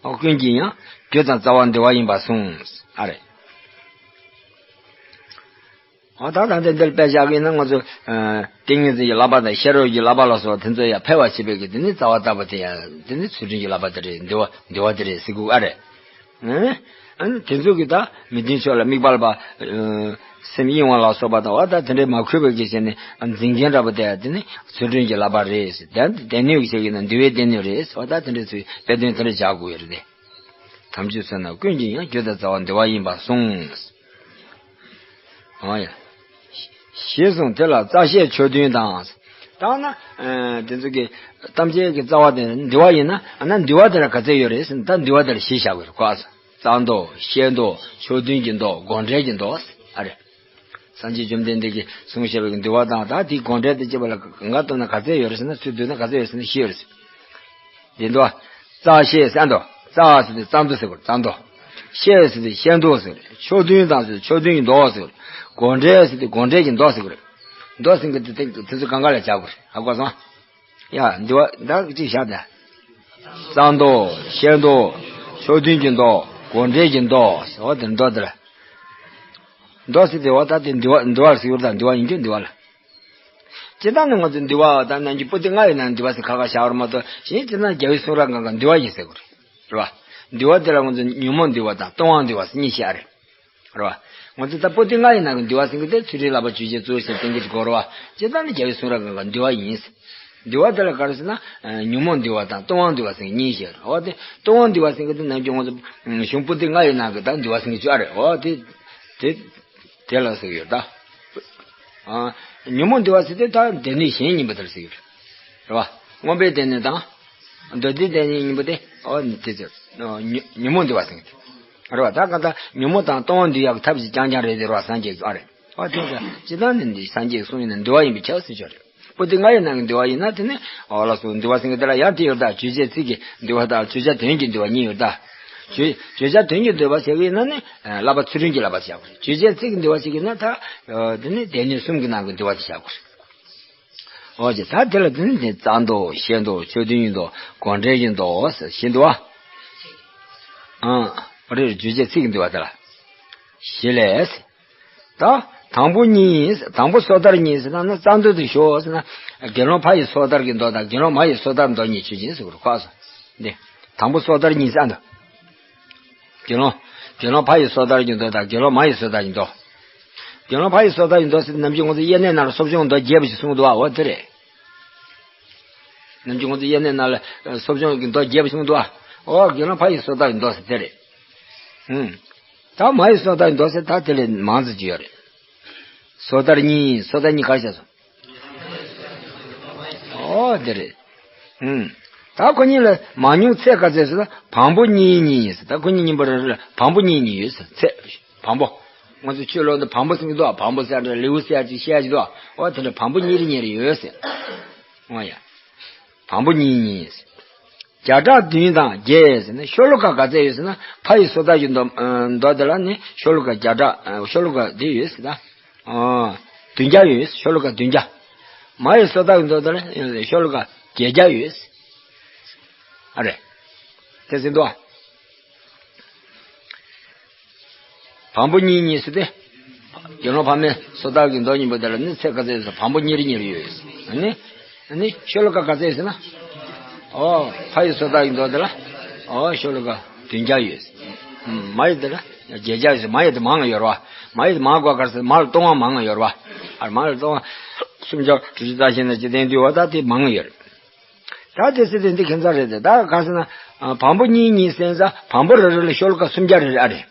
ཨོ་ཀུན་གྱི་ཡང་རྒྱུ་དང་རྩ་བ་འདུལ་བ་ཡིན་པར་གསུངས། ཨ་རེད། འོ་ད་ད་ལྟ་འདིར་དཔེ་བཞག་གི་ཡིན་ན། ང་ཚོ་ཨ་ཏིང་ངེ་འཛིན་གྱི་བསླབ་པ་དང་ཤེས་རབ་ཀྱི་བསླབ་པ་ལ་སོགས་དེ་ཚོ་ཡང་འཕེལ་བར་བྱེད་པའི་གི་དེ་ནི་རྩ་བ་ལྟ་བུ་དེ་ཡང་དེ་ནི་ཚུལ་ཁྲིམས་ཀྱི་བསླབ་པ་དེ་རེད། འདུལ་བ་འདུལ་བ་དེ་རེད་ཟེར་དགོས་ཨ་རེད། ཨ་ནི་དེ་ཚོ་གི་ད་མི་མཐུན་ཕྱོགས་ལ་དམིགས་པ་ལ་སེམས་གཡེང་བ་ལ་སོགས་པ་དང་། འོ་ད་དེ་འདྲའི་མ་གུས་པའི་གི་བྱས་ནས་འཛིན་མཁན་འདྲ་པོ་དེ་དེ་ནི་ཚུལ་ཁྲིམས་ཀྱི་བསླབ་པ་རེད་ཟེར། དེ་སྡེ་སྣོད་ཀྱི་བྱས་ཀྱི་ན་འདུལ་བའི་སྡེ་སྣོད་རེད་ཟེར། འོ་ད་དེ་འདྲའི་ཚུལ་དཔེ་དོན་དེ་འདྲ་བཞག་དགོས་ཡོད་རེད་དེ། དམ་ཆོས་ཚོལ་རྣམས་ཀུན་གྱི་ཡང་། རྒྱུ་དང་རྩ་བ་འདུལ་བ་ཡིན་པར་གསུངས། ཨོ་ཡ། ཞེས་གསུངས། དེ་ལ་རྩ་ཤེས་ཆོས་མཐུན་དང་། ད་ན་ཨ་དེ་ཚོ་གི་ཐམས་ཅད་ཀྱི་རྩ་བ་དེ་འདུལ་བ་ཡིན་ན། ཨ་ན་འདུལ་བ་དེ་ལ་ག་ཚད་ཡོད་རེད་ཟེར་ན། ད་འདུལ་བ་དེ་ལ་བཞི་བཞག་དགོས་རེད་ཁོ། རྩ་མདོ། ཤེས་མདོ། ཆོས་མཐུན་གྱི་མདོ། དགོངས་འགྲེལ་གྱི་མདོ། ཨ་རེད། སངས་རྒྱས་བཅོམ་ལྡན་འདས་ཀྱིས་གསུངས་བཞག་པའི་འདུལ་བ་དང་། ད་དེའི་དགོངས་འགྲེལ་དང་བཅས་པ་ལ་གང་ག་བསྡུར་ན་ག་ཚད་ཡོད་རེད་ཟེར་ན། ཚུར་བསྡུར་ན་ག་ཚད་ཡོད་ཟེར་ན་བཞི་ཡོད་རེད། འདི་འདུལ་བ། རྩ་ཤེས་ཟེར་འདུག་རྩ་ཟེར་དུས་རྩ་མདོ་ཟེར་དགོས། རྩ་མདོ། ཤེས་ཟེར་དུས་ཤེས་མདོ་ཟེར། ཆོས་མཐུན་དང་ཟེར་དུས་ཆོས་མཐུན་གྱི་མདོ་ཟེར། དགོངས་འགྲེལ་ཟེར་དུས་དགོངས་འགྲེལ་གྱི་མདོ་ཟེར་དགོས་རེད། མདོ་ཟེར་མཁན་དེ་དེ་དེ་ཚོ་གང་ག་ལ་བྱ་དགོས་རེད། ཧ་གོ་སོང་། ཡ། འདུལ་བ་ད་གཅིག་བཞག་དང་། རྩ་མདོ། ཤེས་མདོ། ཆོས་མཐུན་གྱི་མདོ། དགོངས་འགྲེལ་གྱི་མདོ་ཟེར། འོ་དེ་མདོ་དེ་ལ། མདོ་ཟེར་དུས་འོ་ད་དེ་འདུལ་བ་འདུལ་བ་ཟེར་གྱི་ཡོད་རེད། ད་འདུལ་བ་ཡིན་རྒྱུ་འདུལ་བ་ལ། སྤྱིར་བཏང་ནི་ང་ཚོས་འདུལ་བ་དང་ནང་གི་པོ་ཏི་ལྔ་ཡི་ནང་འདུལ་བ་ཟེར་ཁ་ཁ་བཞག་པ་མ་གཏོགས། གཞན་སྤྱིར་བཏང་རྒྱལ་བའི་གསུང་རབ་སྒང་ག་འདུལ་བ་ཡིན་ཟེར་དགོས་རེད། རེད་བ། འདུལ་བ་དེ་ལ་ང་ཚོས་ཉོན་མོངས་འདུལ་བ་དང་རྟོག་དབང་འདུལ་བ་ཟེར་གཉིས་བཤད་རེད། རེད་བ། ང་ཚོས་ད་པོ་ཏི་ལྔ་ཡི་ནང་གི་འདུལ་བ་ཟེར་མཁན་དེ་ཚུལ་ཁྲིམས་བསླབ་པ་བཅུ་ཆའི་གཙོ་བོ་བྱས་བསྟན་གྱི་གོ་རེད་བ། སྤྱིར་བཏང་ནི་རྒྱལ་བའི་གསུང་རབ་སྒང་ག་འདུལ་བ་ཡིན། འདུལ་བ་དེ་ལ་ག་རེ་ཟེར་ན། ཨ་ཉོན་མོངས་འདུལ་བ་དང་རྟོག་དབང་འདུལ་བ་ཟེར་གཉིས་བཤད་རེད། འོ་དེ་རྟོག་དབང་འདུལ་བ་ཟེར་མཁན་དེ་ནམ་རྒྱུན་ང་ཚོ་གཞུང་པོ་ཏི་ལྔ་ཡི་ནང་གི་ད་འདུལ་བ་ཟེར་མཁན་ཅིག་ཨ་རེད། འོ་དེ་དེ་དེ་ལ་ཟེར་གྱི་ཡོད་ད། ཨ་ཉོན་མོངས་འདུལ་བ་ཟེར་དེ་ད་སྡེ་སྣོད་གཞན་གཉིས་པ་དེ་ལ་ཟེར་གྱི་ཡོད་རེད་བ། མངོན་པའི་སྡེ་སྣོད་དང་། མདོ་སྡེའི་སྡེ་སྣོད་གཉིས་པོ་དེ། འོ་དེ་ཚོ་ཉོན་ཉོན་མོངས་འདུལ་བ་ཟེར་གྱི་རེད་བ། ད་ག་ད་ཉོན་མོངས་དང་རྟོག་དབང་འདུལ་ཡག་གི་ཐབས་ཤིག་རྐྱང་རྐྱང་རེད་དེ་རེད་བ། སངས་རྒྱས་ཀྱིས་ཨ་རེད། འོ་དེ་ཚོ་སྤྱིར་བཏང་ནི་འདི་སངས་རྒྱས་ཀྱི་གསུང་ཡིན་ན་འདུལ་བ་ཡིན་པས་ཁྱབ་ཟེར་ཆོག་རེད། པོ་ཏི་ལྔ་ཡི་ནང་གི་འདུལ་བ་ཡིན་ན་དེ་ནི། འོ་ལགས་སོ། འདུལ་བ་ཟེར་མཁན་དེ་ལ་ཡང་དེ་ཡོད་ད། བརྗོད་བྱའི་ཚིག་གི་འདུལ་བ་དང་བརྗོད་བྱ་དོན་གྱི་འདུལ་བ་གཉིས་ཡོད་ད། བརྗོད་བརྗོད་བྱ་དོན་གྱི་འདུལ་བ་བྱེད་ཀྱི་ཡིན་ན་ནི། ཨ་བསླབ་པ་ཚུལ་ཁྲིམས་ཀྱི་བསླབ་པ་བྱ་དགོས་རེད། བརྗོད་བྱའི་ཚིག་གི་འདུལ་བ་བྱེད་ཀྱི་ཡིན་ན་ད། ཨ་དེ་ནི་སྡེ་སྣོད་གསུམ་གྱི་ནང་གི་འདུལ་བ་དེ་བྱ་དགོས་རེད། འོ་ཅེ། ད་དེ་ལ་དེ་ནི་དེ་རྩ་མདོ། ཤེས་མདོ། ཆོས་མཐུན་གྱི་མདོ། དགོངས་འགྲེལ་གྱི་མདོ་ཟེར་བཞི་འདུག་བ། ཨ་རེད། བརྗོད་བྱའི་ཚིག་གི་འདུལ་བ་དེ་ལ་བཞི་ལས། ད་དང་པོ་གཉིས། དང་པོ་སོ་ཐར་གཉིས་ཟེར་ན་ནི་རྩ་མདོ་དེ་ཞོག་ཟེར་ན། དགེ་སློང་ཕ་ཡི་སོ་ཐར་གྱི་མདོ་དང་དགེ་སློང་མ་ཡི་སོ་ཐར་མདོ་གཉིས་ཆོས་ཅན་ཟེར་དགོས་རེད་ཁོ་ཨ་སོ། འདི་དང་པོ་སོ་ཐར་གཉིས་ཟེར་འདུག་དགེ་སློང་། དགེ་སློང་ཕ་ཡི་སོ་ཐར་གྱི་མདོ་དང་དགེ་སློང་མ་ཡི་སོ་ཐར་གྱི་མདོ། དགེ་སློང་ཕ་ཡི་སོ་ཐར་གྱི་མདོ་ཟེར་དུས་ནམ་རྒྱུན་ང་ཚོ་དབྱར་གནས་ནང་ལ་གསོ་སྦྱོང་མདོ་རྒྱས་པ་ཞིག་གསུངས་འདུག་བ། འོ་དེ་རེད། ནམ་རྒྱུན་ང་ཚོ་དབྱར་གནས་ནང་ལ་གསོ་སྦྱོང་གི་མདོ་རྒྱས་པ་ཞིག་གསུངས་འདུག་བ། འོ་དགེ་སློང་ཕ་ཡི་སོ་ཐར་གྱི་མདོ་ཟེར་དེ་རེད། ཧུམ། ད་མ་ཡི་སོ་ཐར་གྱི་མདོ་ཟེར་ད་དེ་ལས་མང་ཙམ་ཅིག་ཡོད་རེད། སོ་ཐར་གཉིས། སོ་ཐར་གཉིས་ག་རེ་བྱས་སོང་། ཨོ་དེ་རེད། ཨུམ། ད་ཁོ་གཉིས་ལ་མང་ཉུང་ཚད་ག་ཚད་ཟེར་ན་བམ་པོ་གཉིས་གཉིས་ཡིན་ཟེར། ད་ཁོ་གཉིས་གཉིས་པོ་རེ་རེ་ལ་བམ་པོ་གཉིས་གཉིས་ཡོད་ཟེར། ཚད་བམ་པོ། ང་ཚོ་ཆོས་ལུགས་འདི་བམ་པོ་ཟེར་གྱི་འདུག་བམ་པོ་ཟེར་ཡ་ཅིག་ཤེས་ཡ་ཅིག་འདུག་འོ་དེ་འདྲ་བམ་པོ་གཉིས་རེ་གཉིས་རེ་ཡོད་ཟེར། འོ་ཡ། བམ་པོ་གཉིས་གཉིས་ཟེར། བརྒྱ་ཕྲག་བདུན་དང་བརྒྱད་ཟེར་ན་ཤོ་ལོ་ཀ་ག་ཚད་ཡོད་ཟེར་ན། ཕ་ཡི་སོ་ཐར་གྱི་མདོ་མདོ་དེ་ལ་ནི་ཤོ་ལོ་ཀ་བརྒྱ་ཕྲག་ཤོ་ལོ་ཀ་དེ་ཡོད་ཟེར་ད། ཨོ། བདུན་བརྒྱ་ཡོད། ཤོ་ལོ་ཀ་བདུན་བརྒྱ། མ་ཡི་སོ་ཐར་གྱི་མདོ་དེ་ལ་ཤོ་ལོ་ཀ་བརྒྱད་བརྒྱ་ཡོད། ཨ་རེ། དེ་ཟིན་ཏོ། བམ་པོ་གཉིས་གཉིས་ཟེར་ཏེ། དགེ་སློང་ཕ་མའི་སོ་ཐར་གྱི་མདོ་གཉིས་པོ་དེ་ལ་ནི་ཚད་ག་ཚད་ཡོད་ཟེར། བམ་པོ་གཉིས་རེ་གཉིས་རེ་ཡོད། ཨ་ནི། ཨ་ནི་ཤོ་ལོ་ཀ་ག་ཚད་ཡོད་ཟེར་ན། ཨོ། ཕ་ཡི་སོ་ཐར་གྱི་མདོ་དེ་ལ། ཨོ་ཤོ་ལོ་ཀ་བདུན་བརྒྱ་ཡོད། ཨུམ། མ་ཡི་དེ་ལ་བརྒྱད་བརྒྱ་ཡོད་ཟེར། མ་ཡི་དེ་མང་ང་ཡོད་རེད་བ། མ་ཡི་དེ་མང་དགོས་ག་རེ་ཟེར། མ་ལ་སྟོང་པ་མང་ང་ཡོད་རེད་བ། ཨ་མ་ལ་སྟོང་པ། སུམ་བརྒྱ་དྲུག་ཅུ་རྩ་བཞི་ན་འཇིག་རྟེན་འདུལ་བ་ད་དེ་མང་ང་ཡོད་རེད། ད་དེ་ཟེར་དེ་འདི་ཁྱད་མཚར་རེད་དེ། ད་ག་ཟེར་ན། ཨ་བམ་པོ་གཉིས་གཉིས་ཟེར་ཙང་བམ་པོ་རེ་རེ་ལ་ཤོ་ལོ་ཀ་སུམ་བརྒྱ་རེ་རེ་ཨ་རེད།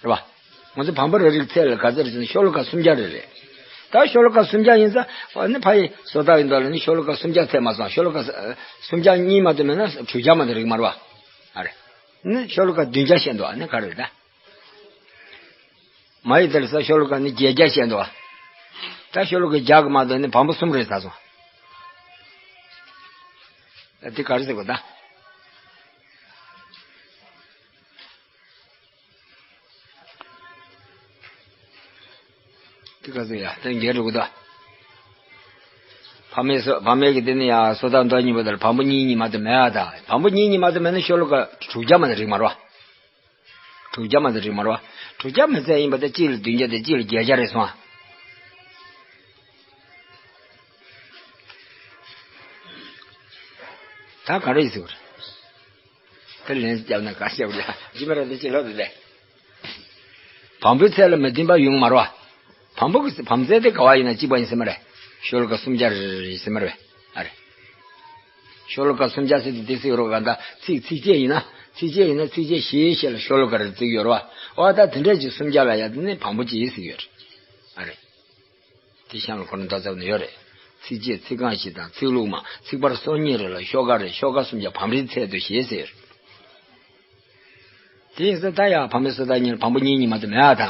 རེད་བ། ང་ཚོ་བམ་པོ་རེ་རེའི་ཚད་ལ་ག་ཚད་རེད་ཟེར་ན་ཤོ་ལོ་ཀ་སུམ་བརྒྱ་རེ་རེད། ད་ཤོ་ལོ་ཀ་སུམ་བརྒྱ་ཡིན་ཙང་ཨ་ནི་ཕ་ཡི་སོ་ཐར་གྱི་མདོ་ལ་ནི་ཤོ་ལོ་ཀ་སུམ་བརྒྱ་ཚད་མ་སོང་། ཤོ་ལོ་ཀ་ཨ་སུམ་བརྒྱ་གཉིས་མ་གཏོགས་མེད་ན་དྲུག་བརྒྱ་མ་གཏོགས་རིག་མ་རེད་བ། ཨ་རེད། ནི་ཤོ་ལོ་ཀ་བདུན་བརྒྱ་བཤད་འདུག་ཨ་ནི་ག་རེ་རེད་ད། མ་ཡི་དེ་ལ་ས་ཤོ་ལོ་ཀ་ནི་བརྒྱད་བརྒྱ་བཤད་འདུག་བ། ད་ཤོ་ལོ་ཀ་བརྒྱ་གི་མ་གཏོགས་ནི་བམ་པོ་གསུམ་རེད་ཟེར་སོང་། ད་འདི་ག་རེ་ཟེར་དགོས་ད། འདི་ག་ཟེར་ཡ་ད་འགལ་འགྲོ་གི་ད། ཕ་མའི་སོ་ཕ་མའི་གི་དེ་ནི་ཡ་སོ་ཐར་མདོ་གཉིས་པོ་དེ་ལ་བམ་པོ་གཉིས་གཉིས་མ་གཏོགས་མེད་ཨ་ད། བམ་པོ་གཉིས་གཉིས་མ་གཏོགས་མེད་ན་ཤོ་ལོ་ཀ་དྲུག་བརྒྱ་མ་གཏོགས་རིག་མ་རེད་བ། དྲུག་བརྒྱ་མ་གཏོགས་རིག་མ་རེད་བ། དྲུག་བརྒྱ་མ་ཚད་ཡིན་པ་དེ་གཅིག་ལ་བདུན་བརྒྱ་དེ་གཅིག་ལ་བརྒྱད་བརྒྱ་རེད་སོང་ཨ། ད་ག་རེ་ཡིན་ཟེར་བ་རེད། དེ་ལན་བརྒྱབ་ན་ག་བྱེད་པ་རེད། ཇི་མ་ར་དེ་ཅི་ལབ་དེ་ལས། བམ་པོའི་ཚད་ལ་མི་ལྡན་པ་ཡོང་མ་རེད་བ། བམ་པོ་གི་བམ་རྫས་དེ་ག་བ་ཡིན་ན་གཅིག་པ་ཡིན་ཟེར་མ་རེད། ཤོ་ལོ་ཀ་སུམ་བརྒྱ་རེ་རེ་ཡིན་ཟེར་མ་རེད། ཨ་རེད། ཤོ་ལོ་ཀ་སུམ་བརྒྱ་ཟེར་དུས་དེ་ཟེར་རོ་ག་ད་ཚིག་ཚིགས་བཅད་ཡིན་ན། ཚིགས་བཅད་ཡིན་ན་ཚིགས་བཅད་བཞིའི་ཤེད་ལ་ཤོ་ལོ་ཀ་རེ་བརྩིགས་ཡོད་རེད་བ། འོ་ད་དེ་འདྲས་ཀྱི་སུམ་བརྒྱ་ལ་ཡ་དེ་ནི་བམ་པོ་གཅིག་ཟེར་ཡོད་རེད། ཨ་རེད། དེ་གཤམ་ལ་ཁོ་ན་ད་ཚབ་ནས་ཡོད་རེད། ཚིགས་བཅད་ཚིག་རྐང་བཞི་དང་ཚིག་ལྷུག་མ་ཚིག་བར་སོ་གཉིས་རེ་ལ་ཤོ་ཀ་རེ་ཤོ་ཀ་སུམ་བརྒྱ་བམ་རིའི་ཚད་དུ་བཞེད་ཟེར། དེ་ཡིན་ཙང་ད་ཡ་བམ་པོའི་སོ་ད་གཉིས་ལ་བམ་པོ་གཉིས་གཉིས་མ་གཏོགས་མེད་ཨ་ད།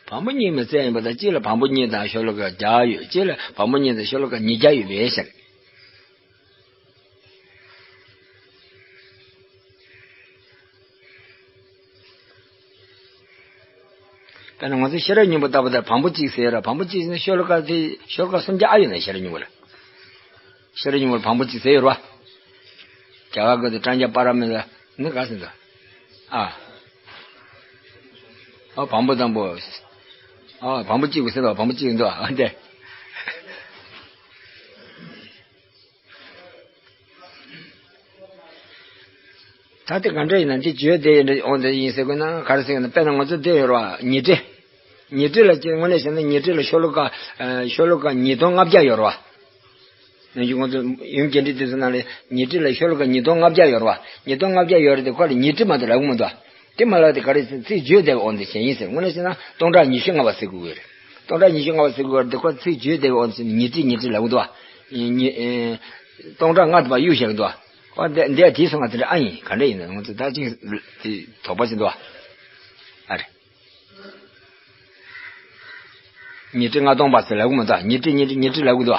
བམ་པོ་གཉིས་མི་བཙལ་ཡིན་པ་དང་གཅིག་ལ་བམ་པོ་གཉིས་དང་ཤོ་ལོ་ཀ་བརྒྱ་ཡོད། གཅིག་ལ་བམ་པོ་གཉིས་དང་ཤོ་ལོ་ཀ་ཉིས་བརྒྱ་ཡོད་པའི་ཕྱིར། དཔེར་ན་ང་ཚོ་ཤེས་རབ་སྙིང་པོ་ལྟ་བུ་དེར་བམ་པོ་གཅིག་ཟེར་ར། བམ་པོ་གཅིག་ཟེར་ན་ཤོ་ལོ་ཀ་དེ་ཤོ་ལོ་ཀ་སུམ་བརྒྱ་ཨ་ཡོད་ན་ཤེས་རབ་སྙིང་པོ་ལ། ཤེས་རབ་སྙིང་པོར་བམ་པོ་གཅིག་ཟེར་ཡོད་ར། རྒྱ་གར་སྐད་དུ་ཀྲྀཾ་པ་ར་མི་ལ་ནི་ག་ཟེར་འདུག་ཨ། ཨ་བམ་པོ་དང་པོ། ཨ་བམ་པོ་གཅིག་གི་ཟེར་བ་བམ་པོ་གཅིག་འདུག་ཨ་དེ། ད་དེ་ག་འདྲ་ཡིན་ན་འདི་བརྗོད་བདེ་ཡིན་འདྲ་འོང་འདྲ་ཡིན་ཟེར་དགོས་ན་ག་རེ་ཟེར་ན། དཔེར་ན་ང་ཚོ་འདི་ཡོད་ར་བ། ཉི་ཁྲི། ཉི་ཁྲི་ལ་ཅིག་དངོས་གནས་བྱས་ན་ཉི་ཁྲི་ལ་ཤོ་ལོ་ཀ་ཨ་ཤོ་ལོ་ཀ་ཉིས་སྟོང་ལྔ་བརྒྱ་ཡོད་ར་བ། ནམ་རྒྱུན་ང་ཚོ་ཡུམ་རྒྱས་འབྲིང་དེ་ཚོ་ནང་ལ་ཉི་ཁྲི་ལ་ཤོ་ལོ་ཀ་ཉིས་སྟོང་ལྔ་བརྒྱ་ཡོད་ར་བ། ཉིས་སྟོང་ལྔ་བརྒྱ་ཡོད་རེད་དེ་ཁོ་ལ་ཉི་ཁྲི་མ་གཏོགས་ལབ་གི་མི་འདུག་དེ་མ་ལབ་དེ་ག་རེ་ཟེར་ཚིག་བརྗོད་བདེ་བའི་དབང་དུ་བྱས་ཡིན་ཟེར། དངོས་གནས་བྱས་ན་སྟོང་ཕྲག་ཉི་ཤུ་ལྔ་པ་ཟེར་དགོས་ཀྱི་རེད། སྟོང་ཕྲག་ཉི་ཤུ་ལྔ་པ་ཟེར་དགོས་རེད་དེ་ཁོ་ཚིག་བརྗོད་བདེ་བའི་དབང་དུ་བྱས་ནས་ཉི་ཁྲི་ཉི་ཁྲི་ལབ་གི་འདུག་བ། ཉི་ཨེ་སྟོང་ཕྲག་ལྔ་དེ་པར་གཡུག་བཞག་གི་འདུག་བ། ཨོ་འདི་འདི་དེའི་སོང་ང་དེ་འདྲ་ཨ་ཡིན། ག་འདྲ་ཡིན་ན་ང་ཚོ་ད་ཅིག་དེ་དོགས་པ་ཅིག་འདུག་བ། ཨ་རེད། ཉི་ཁྲི་ལྔ་སྟོང་པ་ཟེར་ལབ་གི་མི་འདུག་ཉི་ཁྲི་ཉི་ཁྲི་ཉི་ཁྲི་ལབ་གི་འདུག་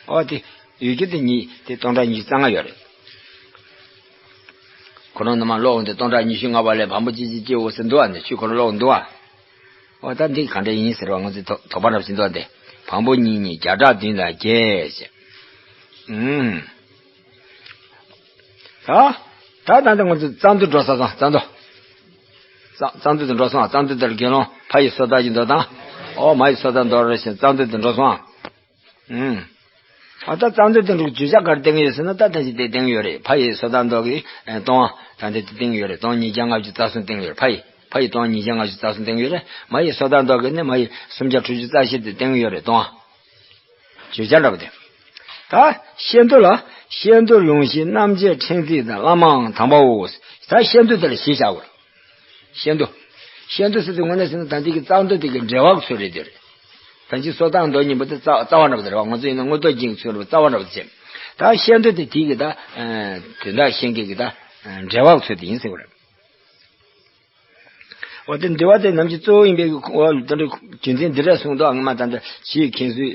ཨོ་དེ་ཡུལ་རྒྱུ་དེ་ཉིད་དེ་སྟོང་ཕྲག་ཉི་ཤུ་རྩ་ལྔ་ཡོད་རེད། ཁོ་རང་ནུ་མ་ཀློག་འོང་དུས་སྟོང་ཕྲག་ཉི་ཤུ་ལྔ་པ་ལས་བམ་པོ་གཅིག་གཅིག་སྐྱེ་འོ་ཟེར་འདུག་ཨ། ནི་ཆུ་ཁོ་རང་ཀློག་འདུག་ཨ། ཨོ་ད་འདི་ག་འདྲ་ཡིན་ཟེར་བ་ང་ཚོས་དོ་དོགས་པ་རབ་ཞིག་འདུག་ཨ། འདི་བམ་པོ་གཉིས་གཉིས་བརྒྱ་ཕྲག་བདུན་དང་བརྒྱད་ཅེས། ཨུམ། ད་ད་ད་ང་ཚོ་རྩ་མདོ་འགྲོ་ས་སོང་། རྩ་མདོ། རྩ་རྩ་མདོ་དུ་འགྲོ་སོང་། རྩ་མདོ་དེར་དགེ་སློང་ཕ་ཡི་སོ་ཐར་གྱི་མདོ་དང་། ཨོ་མ་ཡི་སོ་ཐར་མདོ་རེ་ཞིག་རྩ་མདོ་དུ་འགྲོ་སོང་། ཨུམ། ཨ་ད་རྩ་མདོ་དེ་འགྲོ་བརྗོད་བྱ་ག་རེ་བསྟན་གྱི་ཡོད་ཟེར་ན། ད་ད་ཅི་དེ་བསྟན་གྱི་ཡོད་རེད། ཕ་ཡི་སོ་ཐར་མདོ་གི་ཨེ་སྟོང་བ་ད་འདི་དེ་བསྟན་གྱི་ཡོད་རེད། སྟོང་ཉིས་བརྒྱ་ལྔ་བཅུ་རྩ་གསུམ་བསྟན་གྱི་ཡོད་རེད། ཕ་ཡི་ཕ་ཡི་སྟོང་ཉིས་བརྒྱ་ལྔ་བཅུ་རྩ་གསུམ་བསྟན་གྱི་ཡོད་རེད། མ་ཡི་སོ་ཐར་མདོ་གི་ནི་མ་ཡི་སུམ་བརྒྱ་དྲུག་ཅུ་རྩ་བཞི་དེ་བསྟན་གྱི་ཡོད་རེད། སྟོང་བ། བརྗོད་བྱ་འདྲ་པོ་དེ། ད་ཤེས་འདོད་ལ། ཤེས་འདོད་ལུང་གཞི་རྣམ་འབྱེད་ཕྲེང་མཛེས་དང་བླ་མའང་དམ་པའོ། ད་ཤེས་འདོད་དེ་ལ་གཞི་བཞག་དགོས། ཤེས་འདོད། ཤེས་འདོད་ཟེར་དུས་དངོས་གནས་ཟེར་ན་ད་འདི་གི་རྩ་འདོད་དེ་གི་འགྲེལ་པ་གི་ཚུལ་རེད་དེ་རེད། ད་ཅི་སོ་ཐར་མདོ་གཉིས་པོ་དེ་རྩ་རྩ་བ་འདྲ་པོ་དེ་རེད་བ། ང་ཚོ་ཡིན་ན་མངོན་རྟོགས་རྒྱན་གྱི་ཚུལ་རེད་པ། རྩ་བ་འདྲ་པོ་དེ་བྱས། ད་ཤེས་འདོད་དེ་དེ་གི་ད་དོན་དག་ཤེས་མཁན་གི་ད་འགྲེལ་པ་གི་ཚུལ་དེ་ཡིན་ཟེར་བ་རེད། འོ་དེ་འདུལ་བ་དེ་ནམ་རྒྱུན་གཙོ་བོ་ཡིན་པའི་གི་འོ་དེ་འདྲ་རྒྱུ་མཚན་འདི་འདྲ་གསུངས་འདུག་ཨ། སྔ་མ་ད་ལྟ་ཞིའི་མཁན་ཟུར་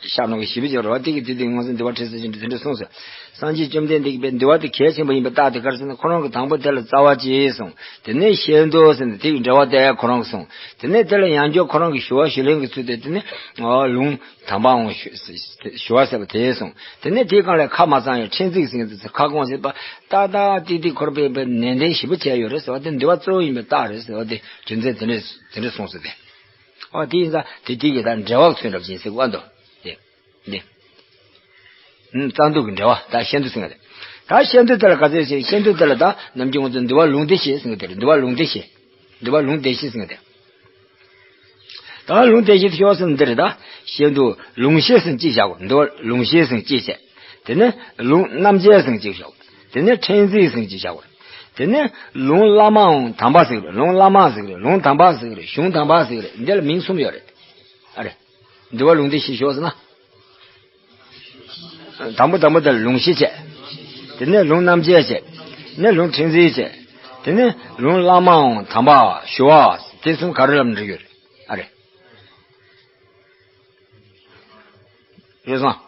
ཤར་ནང་གི་ཞི་བ་ཅིག་རེད་བ། དེ་གི་དུས་དེ་ང་ཚོ་འདུལ་བ་ཁྲིད་ས་ཅིག་འདུག་དེ་འདྲ་གསུངས་སོང་། སངས་རྒྱས་བཅོམ་ལྡན་འདས་ཀྱིས་འདུལ་བ་དེ་གལ་ཆེན་པོ་ཡིན་པ་བརྟགས་ཏེ་ག་རེ་ཟེར་ན། ཁོ་རང་གི་དང་པོ་དེ་ལ་རྩ་བ་གཅིག་གསུངས། དེ་ནས་ཤེས་འདོད་ཟེར་ནས་དེ་གི་འགྲེལ་པ་དེ་ཁོ་རང་གིས་གསུངས། དེ་ནས་དེ་ལ་ཡང་བསྐྱར་ཁོ་རང་གི་ཞུ་བ་ཞུ་ལེན་གྱི་ཚུལ་དེ། དེ་ནས་ལུང་དམ་པའང་ཞུ་ཞུ་བ་ཟེར་བ་དེ་གསུངས། དེ་ནས་དེའི་སྒང་ལ་ཁ་མ་ཚང་ཡང་ཕྲེང་མཛེས་ཟེར་མཁན་དེ་ཚོ་ཁ་སྐོང་བྱེད་པ་ཏག་ཏག་ཏིག་ཏིག་ཁོ་རང་དཔེ་དཔེ་ནན་ཏན་ཞིབ་པོ་བྱས་ཡོད་རེད་ཟེར་བ་དེ། འདུལ་བ་གཙོ་བོ་ཡིན་པའི་རྟགས་རེད་ཟེར་བ་དེ་རྒྱུ་མཚན་དེ་འདྲས་དེ་འདྲས་གསུངས་སོང་སྟེ། ཨོ་དེ་ཡིན་ཙང་དེ་དེ་གི་ད་འགྲེལ་པ་མཚོན་རབ་ཅིང་ཟེར་བ་འདུག་དེ་འདི། ཨུམ། རྩ་འདོད་ཀྱི་འགྲེལ་པ། ད་ཤེས་འདོད་ཟེར་མཁན་དེ། ད་ཤེས་འདོད་དེ་ལ་ག་ཚོད་ཟེར། ཤེས་འདོད་དེ་ལ་ད་ནམ་རྒྱུན་ང་ཚོ་འདུལ་བ་ལུང་སྡེ་བཞི་ཟེར་མཁན་དེ་རེད། འདུལ་བ་ལུང་སྡེ་བཞི། འདུལ་བ་ལུང་སྡེ་བཞི་ཟེར་མཁན་དེ། ད་ལུང་སྡེ་བཞི་དེ་ཤོག་ཟེར་ན་འདི་རེད། ད་ཤེས་འདོད་ལུང་བཞི་ཟེར་ན་གཅིག་བཞག་གོ། འདུལ་བ་ལུང་བཞི་ཟེར་ན་གཅིག་བྱས། དེ་ནས་ལུང་རྣམ་འབྱེད་ཟེར་ན་གཅིག་བཞག་གོ། དེ་ནས་ཕྲེང་མཛེས་ཟེར་ན་གཅིག་བཞག་གོ། དེ་ནས་ལུང་བླ་མའང་དམ་པ་ཟེར་གི་རེད། ལུང་བླ་མ་ཟེར་གི་རེད། ལུང་དམ་པ་ཟེར་གི་རེད། གཞུང་དམ་པ་ཟེར་གི་རེད། འདི་ལ་མིང་གསུམ་ཡོད་རེད། ཨ་རེད། འདུལ་བ་ལུང་སྡེ་བཞི་ཤོག་ཟེར་ན། དང་པོ་དང་པོ་དེ་ལ་ལུང་བཞི་བྱས། དེ་ནས་ལུང་རྣམ་འབྱེད་བྱས། དེ་ནས་ལུང་ཕྲེང་མཛེས་བྱས། དེ་ནས་ལུང་བླ་མའང་དམ་པ་ཞུ་བ། དེ་གསུམ་ག་རེ་ལབ་ན་འགྲིག་ཡོད་རེད། ཨ་རེད། རེད་སོང་།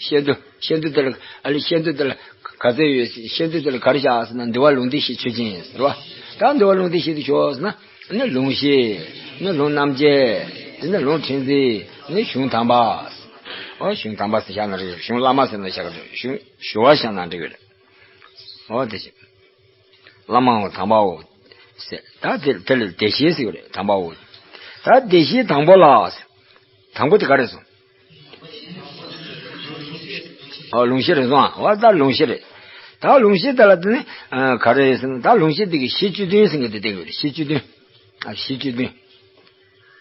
ཤེས་འདོད། ཤེས་འདོད་དེ་ལ་ཨ་ལེ། ཤེས་འདོད་དེ་ལ་ག་ཚོད་ཡོད། ཤེས་འདོད་དེ་ལ་ག་རེ་བཞག་ཟེར་ན། འདུལ་བ་ལུང་སྡེ་བཞི་ཆོས་ཅན་ཟེར་བ། ད་འདུལ་བ་ལུང་སྡེ་བཞི་དེ་ཤོག་ཟེར་ན། ནི་ལུང་བཞི། ནི་ལུང་རྣམ་འབྱེད། དེ་ནི་ལུང་ཕྲེང་མཛེས། ནི་གཞུང་དམ་པ། ཨོ་གཞུང་དམ་པ་ཟེར་བཞག་ན་རེད། གཞུང་བླ་མ་ཟེར་ན་བཞག་རེད། གཞུང་ཞུ་བ་བཞག་ན་འགྲིག་གི་རེད། ཨོ་དེ་བཞིན། བླ་མའང་དམ་པའོ། ཟེར། ད་དེ་དེ་ལ་སྡེ་བཞི་ཟེར་གི་རེད། དམ་པའོ། ད་སྡེ་བཞིའི་དང་པོ་ལ། དང་པོ་དེ་ག་རེ་སོང་། ཨོ་ལུང་གཞི་རེད་སོང་ཨ། ཨོ་ད་ལུང་གཞི་རེད། ད་ལུང་གཞི་དེ་ལ་དེ་ནི་ཨ་ག་རེ་ཟེར་ན། ད་ལུང་གཞི་དེ་གི་གཞི་བཅུ་བདུན་ཟེར་མཁན་དེ་བསྟན་གྱི་ཡོད་རེད། གཞི་བཅུ་བདུན། ཨ་གཞི་བཅུ་བདུན།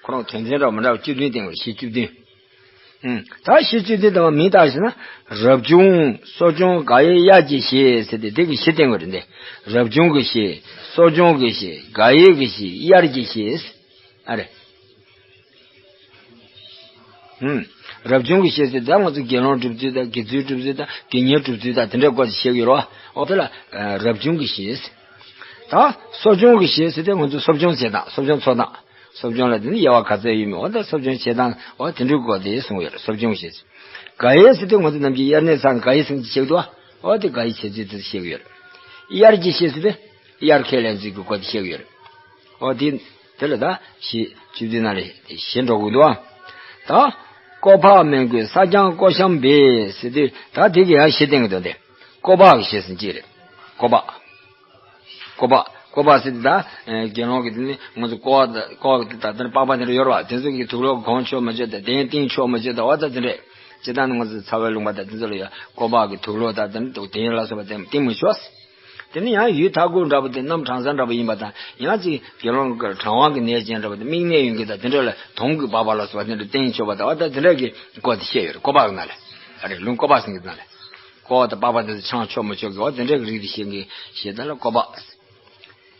ཁོ་རང་དོན་ཚན་འདྲ་བ་མི་འདྲ་བ་བཅུ་བདུན་བསྟན་གྱི་ཡོད་རེད། གཞི་བཅུ་བདུན། ཨུམ། ད་གཞི་བཅུ་བདུན་དེ་བ་མིང་བཏགས་ཟེར་ན། རབ་བྱུང་། གསོ་སྦྱོང་། དགག་དབྱེ། དབྱར་གྱི་གཞི་ཟེར་ཏེ་དེ་གི་གཞི་བསྟན་གྱི་ཡོད་རེད་འདི། རབ་བྱུང་གི་གཞི། གསོ་སྦྱོང་གི་གཞི། དགག་དབྱེ་གི་གཞི། དབྱར་གྱི་གཞི། ཨ་རེ། ཧུམ། རབ་བྱུང་གི་གཞི་ཟེར་ད་ང་ཚོ་དགེ་སློང་སྒྲུབ་ཚུལ་དང་དགེ་ཚུལ་སྒྲུབ་ཚུལ་དང་དགེ་བསྙེན་སྒྲུབ་ཚུལ་དང་དེ་འདྲའི་སྐོར་དེ་བཤད་ཀྱི་ཡོད་རེད་བ། འོ་དེ་ལ་ཨ་རབ་བྱུང་གི་གཞི་ཟེར། ད་གསོ་སྦྱོང་གི་གཞི་ཟེར་དེ་ང་ཚོ་གསོ་སྦྱོང་བྱེད་སྟངས། གསོ་སྦྱོང་འཚོ་སྟངས། གསོ་སྦྱོང་ལ་དེ་ནི་དབྱེ་བ་ག་ཚོད་ཡོད་མེད། འོ་ད་གསོ་སྦྱོང་བྱེད་སྟངས། འོ་དེ་འདྲའི་སྐོར་དེ་གསུངས་ཡོད་རེད། གསོ་སྦྱོང་གི་གཞི་ཟེར། དགག་དབྱེ་ཟེར་དེ་ང་ཚོ་ནམ་རྒྱུན་དབྱར་གནས་ཚང་དགག་དབྱེ་ཟེར་གྱི་བཤད་ཀྱི་འདུག་བ། འོ་དེ་དགག་དབྱེ་བྱེད་ཚུལ་དེ་བཤད་ཀྱི་ཡོད་རེད། དབྱར་གྱི་གཞི་ཟེར་དེ་དབྱར་ཁས་ལེན་ཚུལ་གྱི་སྐོར་དེ་བཤད་ཀྱི་ཡོད་རེད། འོ་དེ། དེ་ལ་ད་གཞི་བཅུ་བདུན་ནང་ལ་གཞི་འགྲོ་དགོས་འདུག་ཨ། ད་ཀོ་ཕག་སྨན་བཀོད་ས་སྦྱངས་ཀོ་ཤམ་བུས་ཟེར་དུས་ད་དེ་གི་ཡང་གཞི་བསྟན་གྱི་འདུག་སྟེ། ཀོ་ཕག་གི་གཞི་ཟེར་གྱི་རེད། ཀོ་ཕག་ཀོ་ཕག་ཀོ་ཕག་ཟེར་དུས་ད་དགེ་སློང་གི་དེ་ནི་ང་ཚོ་ཀོ་ཕག་ཀོ་ཕག་གི་ད་དེ་ནི་པགས་པ་དེ་འདྲ་ཡོད་རེད་བ། དེ་ཚོ་གི་དུག་ལོག་གོན་ཆོག་མི་ཆོག་དང་གདན་བཏིང་ཆོག་མི་ཆོག་དང་། འོ་ད་དེ་འདྲས་ཇི་ལྟར་ནི་ང་ཚོ་ཚ་བའི་ལུང་པ་དང་དེ་ཚོ་ལ་ཡང་ཀོ་ཕག་གི་དུག་ལོག་དང་དེ་ནི་དུག་གདན་ལ་སོགས་པ་དེ་བཏིང་མི་ཆོག་དེ་ནི་ཡང་ཡུལ་མཐའ་འཁོབ་འདྲ་པོ་དེ་གནམ་གྲང་ས་འདྲ་པོ་ཡིན་པ་དང་། ཡང་ཅིག་དགེ་སློང་གི་གྲང་བ་གི་ནད་ཅན་འདྲ་པོ་དེ་མིག་ནད་ཡོད་མཁན་དང་དེ་འདྲ་ལ་དུང་གི་པགས་པ་ལ་སོགས་པ་དེ་འདྲ་བསྟེན་ཆོག་པ་དང་། འོ་ད་དེ་འདྲ་གི་སྐོར་དེ་བཤད་ཡོད་རེད། ཀོ་ཕག་གི་ནང་ལ། ཨ་རེ། ལུང་ཀོ་ཕག་ཟེར་མཁན་དེ་ནང་ལ། ཀོ་ཕག་དང་པགས་པ་དེ་ཚོ་འཆང་ཆོག་མི་ཆོག་གི། འོ་དེ་འདྲ་གི་རིགས་དེ་བཤད་མཁན་བཤད་སྟངས་ལ་ཀོ་ཕག་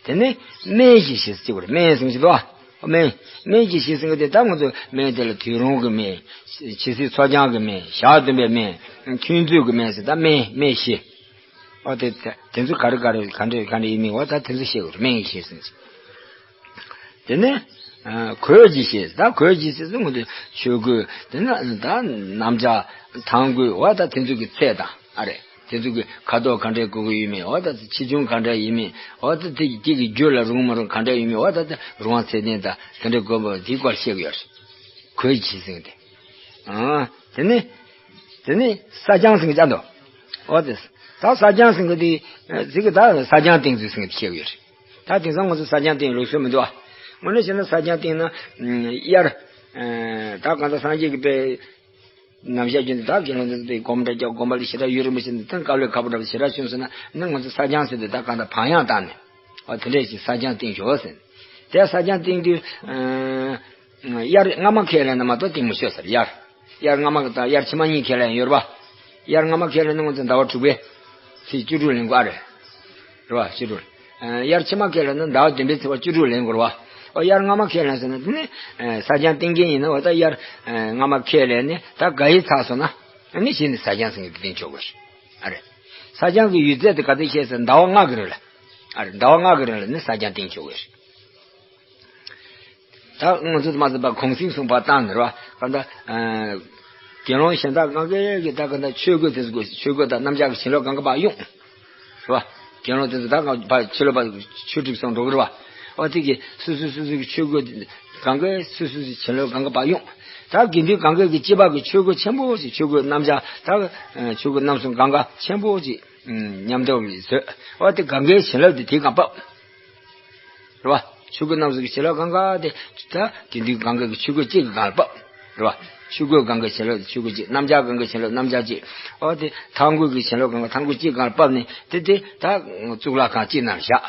དེ་ནས་སྨན་གྱི་གཞི་ཟེར་གྱི་ཡོད་རེད། སྨན་ཟེར་གྱི་འདུག་བ། སྨན། སྨན་གྱི་གཞི་ཟེར་གྱི་དེ་ད་ང་ཚོ་སྨན་དེ་ལ་དུས་རུང་གི་སྨན། ཇི་སྲིད་འཚོ་རྐྱང་གི་སྨན། ཞག་བདུན་པའི་སྨན། ཆུ་མཛོད་ཀྱི་སྨན་ཟེར། ད་སྨན། སྨན་བཞི། ཨོ་དེ་དེ་ཚོ་ག་རེ་ག་རེ་ག་འདྲས་ག་འདྲས་ཡིན་མིན། འོ་ད་དེ་ཚོ་བཤད་དགོས་རེད། སྨན་གྱི་གཞི་ཟེར་གྱི། དེ་ནས་ཨ་གོས་ཀྱི་གཞི། ད་གོས་ཀྱི་གཞི་ཟེར་ང་ཚོ་ཆོས་གོས། དེ་ནས་ད་གནམ་ལྕགས་ཐང་གོས། འོ་ད་དེ་ཚོ་གི་ཚད་དང་། ཨ་རེད། དེ་ཚོ་གི་ཁ་དོག་ག་འདྲས་གོན་གི་ཡོད་མེད། འོ་ད་ཆེ་ཆུང་ག་འདྲས་ཡིན་མིན། འོ་ད་དེ་དེ་གི་རྒྱུ་ལ་རུང་མ་རུང་ག་འདྲས་ཡོད་མེད། འོ་ད་དེ་རུང་བ་ཚད་ལྡན་དང་དེ་འདྲས་གོན་པ་དེའི་སྐོར་བཤད་གི་ཡོད་རེད། གོས་ཀྱི་གཞི་ཟེར་གྱི་དེ། ཨ་དེ་ནས་དེ་ནས་ས་སྦྱངས་ཟེར་གྱི་ཅང་དོ། འོ་དེ། ད་ས་སྦྱངས་ཟེར་གྱི་དེ་ཟེར་གྱི། ད་ས་སྦྱངས་བསྟེན་ཚུལ་ཟེར་གྱི་བཤད་གི་ཡོད་རེད། ད་དེང་སང་ང་ཚོ་ས་སྦྱངས་བསྟེན་ལུགས་སྲོལ་མི་འདུག་ཨ། དངོས་གནས་བྱས་ན་ས་སྦྱངས་བསྟེན་ན་དབྱར། ད་གང་ལྟར་སངས་རྒྱས་ཀྱི་དཔེ། ནམ་ཞག་རྒྱུན་དུ་ད་དགེ་སློང་དེ་ཚོ་དེ་སྒོམ་འདྲ་རྒྱག་སྒོམ་པ་ལ་ཞེ་དྲག་ཡུན་རིང་པོ་ཞིག་འདུག་ད་དཀའ་ལས་ཁག་པོ་འདྲ་པོ་ཞེ་དྲག་བྱུང་སོང་ན་ནི་ང་ཚོ་ས་སྦྱངས་ཟེར་དུས་ད་གང་ལྟར་བག་ཡངས་བཏང་ནས། འོ་དེ་འདྲས་ཞིག་ས་སྦྱངས་བསྟེན་ཆོག་ཟེར། དེ་ས་སྦྱངས་བསྟེན་དུས། དབྱར་སྔ་མ་ཁས་ལེན་ན་མ་གཏོགས་བསྟེན་མི་ཆོག་ཟེར། དབྱར། དབྱར་སྔ་མ་དང་དབྱར་ཕྱི་མ་གཉིས་ཁས་ལེན་ཡོད་རེད་པ། དབྱར་སྔ་མ་ཁས་ལེན་ན་ང་ཚོ་ཟླ་བ་དྲུག་པའི་ཚེས་བཅུ་དྲུག་ལེན་དགོས་ཨ་རེད། རེད་པ། བཅུ་དྲུག་ཨ། དབྱར་ཕྱི་མ་ཁས་ལེན་ན་ཟླ་བ་བདུན་པའི་ཚེས་པ་བཅུ་དྲུག་ལེན་དགོས་རེད་པ། ཨོ་དབྱར་སྔ་མ་ཁས་ལེན་ཟེར་ན་དེ་ནི་ཨ་ས་སྦྱངས་བསྟེན་མཁན་ཡིན་ན། འོ་ད་དབྱར་ཨ་སྔ་མ་ཁས་ལེན་ནས་ད་དགག་དབྱེ་ཚར་སོང་ན། ཨ་ནི་གཞི་ནས་ས་སྦྱངས་ཟེར་མཁན་དེ་བསྟེན་ཆོག་གི་རེད། ཨ་རེད། ས་སྦྱངས་ཀྱི་ཡུལ་ཚད་དེ་ག་ཚོད་བཤད་ཟེར་ན་ཟླ་བ་ལྔ་གི་རིང་ལ། ཨ་རེད། ཟླ་བ་ལྔ་གི་རིང་ལ་ནི་ས་སྦྱངས་བསྟེན་ཆོག་གི་རེད། ད་ང་ཚོ་མ་ཟད་པ་གུང་གསེང་གསུམ་པ་བཏང་ནི་རེད་པ། གང་ལྟར་ཨ་དགེ་སློང་གཞན་དག་གང་གས་ཀྱི་ད་གང་ལྟར་ཆོས་གོས་དེ་ཚོ་གོན། ཆོས་གོས་དང་གནམ་ལྕགས་ཀྱི་བྱིན་རླབས་གང་ག་ཕར་དབྱུང་། རེད་པ། དགེ་སློང་དེ་ཚོ་ད་གང་ཕར་ཕྱི་ལོགས་པ་ཆོས་སྒྲུབ་སོང་འགྲོ་གི་རེད་པ། འོ་དེ་གི་སོ་སོ་སོ་སོ་གི་ཆོས་གོས་གང་གས་སོ་སོ་སོ་བྱིན་རླབས་གང་ག་ཕར་དབྱུང་། ད་དགེ་འདུན་གང་གས་ཀྱི་སྐྱེས་པ་གི་ཆོས་གོས་ཆེན་པོ་ཞིག་ཆོས་གོས་གནམ་ལྕགས་ད་ཨ་ཆོས་གོས་རྣམ་གསུམ་གང་ག་ཆེན་པོ་ཞིག་ཨ་མཉམ་དུ་བཟོས། འོ་དེ་གང་གའི་བྱིན་རླབས་དེ་དེ་གང་བབས། རེད་པ། ཆོས་གོས་རྣམ་གསུམ་གྱི་བྱིན་རླབས་གང་ག་དེ། ད་དགེ་འདུན་གང་ག་གི་ཆོས་གོས་གཅིག་གི་སྒང་ལ་བབས། རེད་པ། ཆོས་གོས་གང་གའི་བྱིན་རླབས་ཆོས་གོས་གཅིག་གནམ་ལྕགས་གང་གའི་བྱིན་རླབས་གནམ་ལྕགས་གཅིག་འོ་དེ་ཐང་གོས་ཀྱི་བྱིན་རླབས་གང་ག་ཐང་གོས་གཅིག་གི་སྒང་ལ་བབས་ནས་དེ་དེ་ད་གཙུག་ལག་ཁང་གཅིག་ནང་བཞག་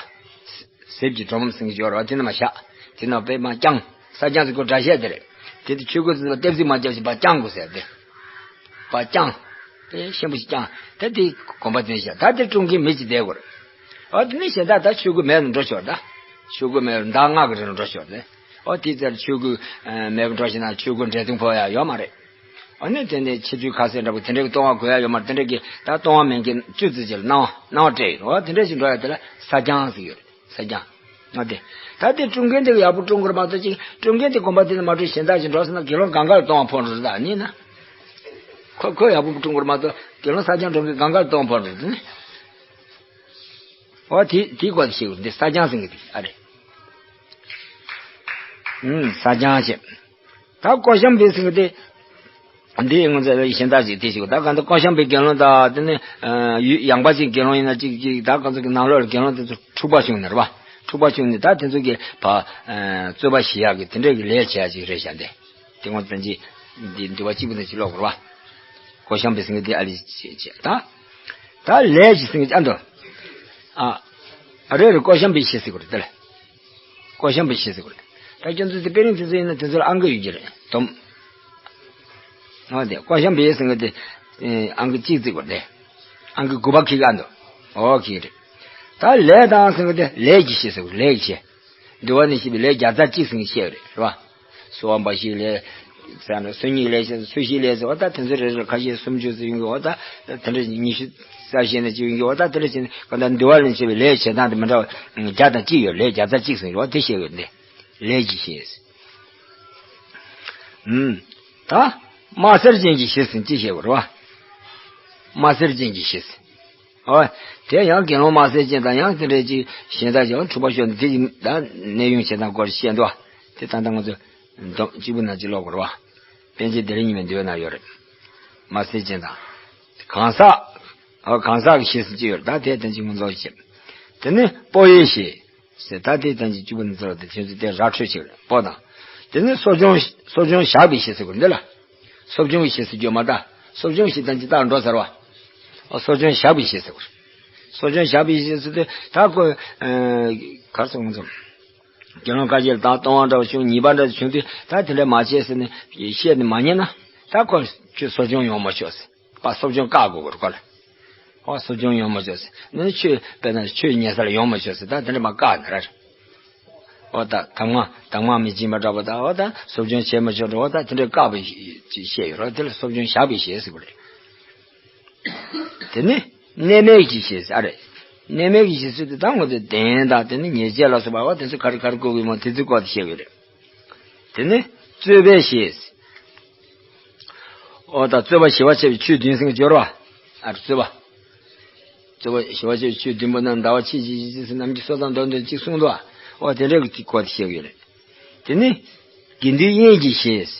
གཟེབ་ཀྱི་སྒྲོམ་ཟེར་གྱི་ཡོད་རེད་པ། དེ་ནང་མར་བཞག་དེ་ནང་དཔེ་མ་བརྐྱང་། ས་སྦྱངས་ཟེར་གོ་སྒྲ་བཤད་དེ་རེད། དེ་དེ་ཆོས་གོས་ཟེར་བ་ལྟེབ་ཟིག་མ་བརྒྱབ་ཅིག་ཕར་བརྐྱང་དགོས་ཟེར་ཏེ། ཕར་བརྐྱང་། དེ་ཤན་པོ་ཞིག་བརྐྱང་། ད་དེ་གོམ་པ་བཏོན་བཞག་ད་དེ་དཀྲུག་མཁན་མི་གཅིག་བསྡད་དགོས་རེད། ཨ་དེ་ནས་གཞན་དག་ད་ཆོས་གོས་མེད་ནས་འགྲོ་ཆོག་ད་ཆོས་གོས་མེད་ཟླ་ལྔ་གི་རིང་ལ་འགྲོ་ཆོག་རེད། ཨོ་དེ་ཚར་ཆོས་གོས་མེད་པ་འགྲོ་ཞིག་ན་ཆོས་གོས་འབྲས་ཐུང་ཕོག་ཡ་ཡོད་མ་རེད། ཨ་ནི་དེ་ནས་ཕྱི་དྲོའི་ཁ་ཟས་འདྲ་པོ་དེ་འདྲ་གི་ལྟུང་བ་གོ་ཡ་ཡོད་མ་རེད། དེ་འདྲ་གི་ད་ལྟུང་བ་མེད་མཁན་བཅུ་ཙམ་ཅིག་ལ་སྣང་བ་སྣང་བ་སྤྲད་ཡོད། ཨོ་དེ་འདྲ་ཞིག་འགྲོ་ཡ་དེ་ལ་ས་སྦྱངས་ཟེར་ཡོད་རེད། ས་སྦྱངས། ཨ་དེ། ད་དེ་དཀྲུག་མཁན་དེ་གི་ཡག་པོ་དཀྲུག་དགོས་རེད་མ་གཏོགས་ཅིག་དཀྲུག་མཁན་དེ་གོམ་པ་དེ་ནས་མ་འགྲོ་གཞན་དག་ཅིག་འགྲོ་སོང་ན་དགེ་སློང་གང་ག་ལ་ལྟུང་བ་ཕོག་འགྲོ་རེད། ད་ནི་ན། ཁོ་ཁོ་ཡག་པོ་དཀྲུག་དགོས་རེད་མ་གཏོགས་དགེ་སློང་ས་སྦྱངས་འགྲོ་མཁན་གང་ག་ལ་ལྟུང་བ་ཕོག་འགྲོ་རེད། ཨོ་དེ་དེའི་སྐོར་དེ་ཤེས་དགོས། འདི་ས་སྦྱངས་ཟེར་མཁན་དེ་ཨ་རེད། ཨུམ་ས་སྦྱངས་བྱས། ད་ཀོ་ཤམ་བུས་ཟེར་མཁན་དེ། འདི་ང་ཚོ་གཞན་དག་ཅིག་དེ་ཞིག་ད་གང་ལྟར་ཀོ་ཤམ་བུའི་དགེ་སློང་དང་དེ་ནི་ཡུལ་ཡངས་པ་ཅིག་དགེ་སློང་ཡིན་ན་ཅིག་ཅིག་ད་གང་ཚོ་གི་ནང་ལོགས་ལ་དགེ་སློང་དེ་ཚོ་འཁྲུག་པ་བྱུང་ནས་རེད་པ། འཁྲུག་པ་བྱུང་ནས་ད་དེ་ཚོ་གི་ཕ་རྩོད་པ་ཞི་ཡག་གི་དེ་འདྲ་གི་ལས་བྱེད་ཡག་ཅིག་རེད་བཞག་འདི། དེ་ངོ་ཙམ་ཅིག་འདི་འདུལ་བ་གཅིག་པུ་ནས་ཅིག་ཀློག་དགོས་རེད་པ། ཀོ་ཤམ་བུའི་ཟེར་མཁན་དེ་ཨ་ལས་བྱས་བྱས་ད། ད་ལས་ཀྱི་ཟེར་མཁན་ཅི་ཨ་འདུག་ཨ། ཨ་རེ་རེ་ཀོ་ཤམ་བུའི་ཞེས་ཟེར་དགོས་རེད་དེ་ལ། ཀོ་ཤམ་བུའི་ཞེས་ཟེར་དགོས་རེད། ད་ཁྱོད་ཚོ་དེ་དཔེ་རིང་དེ་ཚོ་ཡིན་ན་དེ་ཚོ་ལ་ཨང་ཀི་ཡོད་ཀྱི་རེད་དོམ། ཨོ་དེ་ཀོ་ཤམ་བུའི་ཟེར་མཁན་དེ། ཨང་ཀི་གཅིག་བརྩི་དགོས་རེད། ཨང་ཀི་དགུ་པ་ཁྱེར་གི་ཨ་འདུག་ཨོ་ཁྱེར་གི་རེད། ད་ལས་དང་ཟེར་མཁན་དེ་ལས་ཀྱི་ཞེས་ཟེར་དགོས་ལས་ཀྱི་ཞེས། འདུལ་བ་ནས་བཤད་པའི་ལས་བརྒྱ་རྩ་གཅིག་ཟེར་མཁན་བཤད་ཡོད་རེད་རེད་བ། གསོལ་བ་འབའ་ཞིག་ལས། ཟེར་ན་གསོལ་སྙིང་ལས་བྱས་ཚུལ་བཞིའི་ལས་ཟེར་བ་ད་དེ་ཚོ་རེ་རེ་ཁ་ཤས་སུམ་ཅུ་ཙམ་ཡོང་གི་བ་ད། དེ་འདྲ་ཉི་ཤུ་རྩ་བཞི་ནས་ཅིག་ཡོང་གི་བ་ད་དེ་འདྲ་བྱས་ནས་གང་ལྟར་འདུལ་བ་ལས་བྱས་པའི་ལས་བྱེད་སྟངས་དེ་མི་འདྲ་བ་བརྒྱ་དང་གཅིག་ཡོད་ལས་བརྒྱ་རྩ་གཅིག་ཟེར་གི་བ་དེ་བཤད་ཡོད་འདི། ལས་ཀྱི་ཞེས། ཨུམ། ད། དམར་སེར་ཅན་གྱི་ཞེས་ཟེར་ཅི་བཤད་དགོས་རེད་བ། དམར་སེར་ཅན་གྱི་ཞེས། ཨོ། དེ་ཡང་དགེ་སློང་དམར་སེར་ཅན་དང་ཡང་དེ་འདྲའི་ཅིག་གཞན་དག་ཀྱང་འཁྲུག་པ་ཤོར་ནས་དེ་ཡིན་ད་གནས་དབྱུང་བྱེད་སྟངས་སྐོར་བཤད་འདུག་དེ་ད་ལྟ་ང་ཚོ་འདོམ་གཅིག་པུ་ན་གཅིག་ཀློག་དགོས་རེད་བ། པཎ་ཆེན་སྡེ་རིང་ཉི་མའི་འདུལ་བའི་ནང་ཡོད་རེད། དམར་སེར་ཅན་དང་། གང་ཟག་ཨོ་གང་ཟག་གི་ཞེས་སུ་ཅི་ཡོད་ད་དེ་དོན་གཅིག་མངོན་རྫོགས་བྱེད། དེ་ནི་པོ་ཡི་ཞེས། ཟེར་ད་དེ་དོན་གཅིག་གཅིག་པུ་ན་ཚོར་བ་དེ་ཁྱོད་ཚོ་དེ་ར་འཕྲོད་ཅིག་རེད་པོ་དང་། དེ་ནི་གསོ་སྦྱོང་གསོ་སྦྱོང་བཞག་པའི་ཞེས་ཟེར་དགོས་འདི་ལ། གསོ་སྦྱོང་གི་ཞེས་ཟེར་རྒྱུ་མ་ད། གསོ་སྦྱོང་ཞེས་དང་ཅི་ལྟར་འགྲོ་ཟེར་བ། ཨ་གསོ་སྦྱོང་བཞག་པའི་ཞེས་ཟེར་དགོས། གསོ་སྦྱོང་བཞག་པའི་ཞེས་ཟེར་དུས་ད་ཁོ། གར་སོང་ཚོ། དགེ་སློང་བཀའ་བརྒྱད་ལ་ད་ལྟུང་བ་འདྲ་བ་བྱུང་ཉེས་པ་འདྲ་བྱུང་དུས་ད་དེ་འདྲ་མ་བྱས་ཟེར་ནས་བཤད་ནས་མ་ཉན་ན། ད་ཁོ་ཁྱོད་གསོ་སྦྱོང་ཡོང་མ་ཆོག་ཟེར། པ་གསོ་སྦྱོང་བཀག་དགོས་ཀྱི་རེད་ཁོ་ལ། ཨོ་གསོ་སྦྱོང་ཡོང་མ་ཆོག་ཟེར་ནས་ཆོས་དཔེར་ན་ཆོས་ཉན་ས་ལ་ཡོང་མ་ཆོག་ཟེར་ད་དེ་འདྲ་མ་བཀག་ན་ར། ཨོ་ད་དམ་ང་དམ་ང་མི་སྦྱིན་པ་འདྲ་པོ་ད་ཨོ་ད་གསོ་སྦྱོང་བྱེད་མ་ཆོག་འགྲོ་ཨོ་ད་དེ་འདྲ་བཀག་པའི་ཅིག་བཤད་ཡོད་རེད་དེ་ལ་གསོ་སྦྱོང་བཞག་པའི་ཞེས་ཟེར་གི་རེད། དེ་ནི་གནས་མལ་གྱི་ཞེས་ཟེར་ཨ་རེད། གནས་མལ་གྱི་ཞེས་ཟེར་དུས་ད་ངོ་དེ་གདན་དང་དེ་ནི་ཉེས་བྱས་ལ་སོགས་པ་ཨོ་དེ་ཚོ་ག་རེ་ག་རེ་བཀོད་གི་མོ་དེ་ཚོའི་སྐོར་དེ་བཤད་གི་རེད། དེ་ནི་རྩོད་པའི་ཞེས། ཨོ་ད་རྩོད་པ་ཞི་བ་བྱེད་པའི་ཆོས་བདུན་ཟེར་གྱི་ཡོད་རེད་བ། ཨ་རྩོད་པ། རྩོད་པ་ཞི་བ་བྱེད་པའི་ཆོས་བདུན་པོ་རྣམས་ཟླ་བ་ཕྱེད་ཀྱི་ཡིད་ཀྱིས་ཟེར་ནམ་གྱི་སོ་ཐར་མདོ་འདོན་གཅིག་གསུངས་འདུག་ཨོ་དེ་འདྲའི་གི་གོ་དེ་བཤད་ཀྱི་ཡོད་རེད། དེ་ནི། དགེ་འདུན་དབྱེན་གྱི་ཞེས།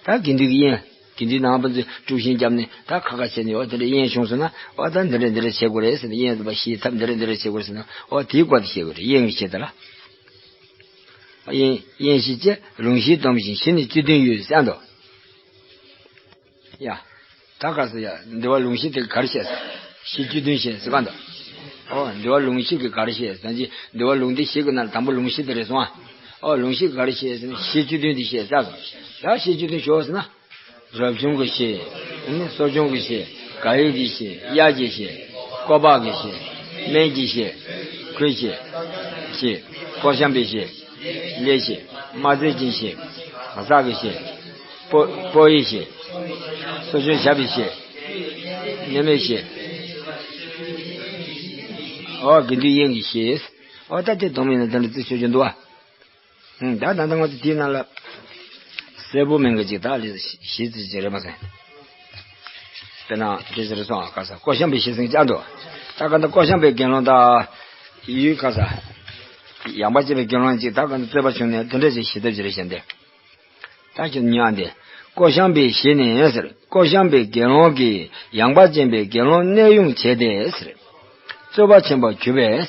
ད་དགེ་འདུན་གྱི་དབྱེན། དགེ་འདུན་ནང་པ་ཚོས་དཀྲུག་ཤིང་བརྒྱབ་ནས་ད་ཁ་ཁ་བྱས་ནས་ཨོ་དེ་འདྲ་དབྱེན་བྱུང་སོང་ན་ཨོ་ད་འདི་འདྲ་འདི་འདྲ་བྱེད་དགོས་རེད་ཟེར་ནས་དབྱེན་ཟེར་བ་ཞིའི་ཐབས་འདི་འདྲ་འདི་འདྲ་བྱེད་དགོས་ཟེར་ན་ཨོ་དེའི་སྐོར་དེ་བཤད་དགོས་རེད་དབྱེན་གྱི་ཞེས་ད་ལ། དབྱེན་དབྱེན་ཞེས་བྱ་ལུང་གཞིའི་སྡོམ་ཞིང་གཞི་ནི་བཅུ་བདུན་ཡོད་ཟེར་འདུག་ཡ། ད་ག་ཟེར་ཡ། འདུལ་བ་ལུང་གཞི་དེ་ག་རེ་བཤད་ཟེར། གཞི་བཅུ་བདུན་བཤད་ཟེར་ག་འདུག་ཨོ་འདུལ་བ་ལུང་གཞི་གི་ག་རེ་བཤད་ཟེར་ན་འདུལ་བ་ལུང་སྡེ་བཞི་གི་ནང་དང་པོ་ལུང་གཞི་དེ་རེད་སོང་ཨ། ཨོ་ལུང་གཞི་ག་རེ་བཤད་ཟེར་ན་གཞི་བཅུ་བདུན་དེ་བཤད་ཟེར་ག་ད་གཞི་བཅུ་བདུན་ཞོག་ཟེར་ན། རབ་བྱུང་གི་གཞི། ཨ་ནི་གསོ་སྦྱོང་གི་གཞི། ག་ཡེ་གི་གཞི། གཡའ་གི་གཞི། ཀོ་པ་གི་གཞི། སྨན་གྱི་གཞི། ཁུའི་གཞི། གཞི། ཀོ་ཤམ་བུའི་གཞི། ལས་གཞི། དམར་ཟས་ཀྱི་གཞི། གང་ཟག་གི་གཞི། པོ་པོ་ཡི་གཞི། གསོ་སྦྱོང་བྱ་བའི་གཞི། གནས་མལ་གཞི། ཨོ་དགེ་འདུན་དབྱེན་གྱི་གཞི། ཨོ་ད་དེ་སྡོམ་ཡིན་ན་དེ་འདྲ་རྩི་ཆོག་རྒྱུ་འདུག་ཨ། ད་ད་ལྟ་ང་ཚོ་དེའི་ནང་ལ་གསལ་པོ་མིན་གྱི་ཅིག་ད་ལས་གཞི་རྩི་ཅིག་རེད་མ་ཟད། དཔེར་ན་དེ་ཟེར་སོང་ཨ་ག་ས་ཀོ་ཤམ་བུའི་གཞི་ཟེར་ཅག་འདུག་ད་ག་ད་ཀོ་ཤམ་བུའི་དགེ་སློང་ད་ཡུལ་ག་ས་ཡངས་པ་བྱེད་པའི་དགེ་སློང་ཅིག་ད་ག་ད་རྩོད་པ་བྱུང་ནས་དེ་འདྲ་ཅིག་ཞི་ཐབས་ཅིག་རེད་བཞིན་ཏེ། ད་ཁྱོད་ཉོན་ཏེ། ཀོ་ཤམ་བུའི་གཞི་ནི་ཟེར། ཀོ་ཤམ་བུའི་དགེ་སློང་གིས་ཡངས་པ་ཅན་པའི་དགེ་སློང་གནས་དབྱུང་བྱས་ཏེ་ཟེར། རྩོད་པ་ཆེན་པོར་གྱུར་པས།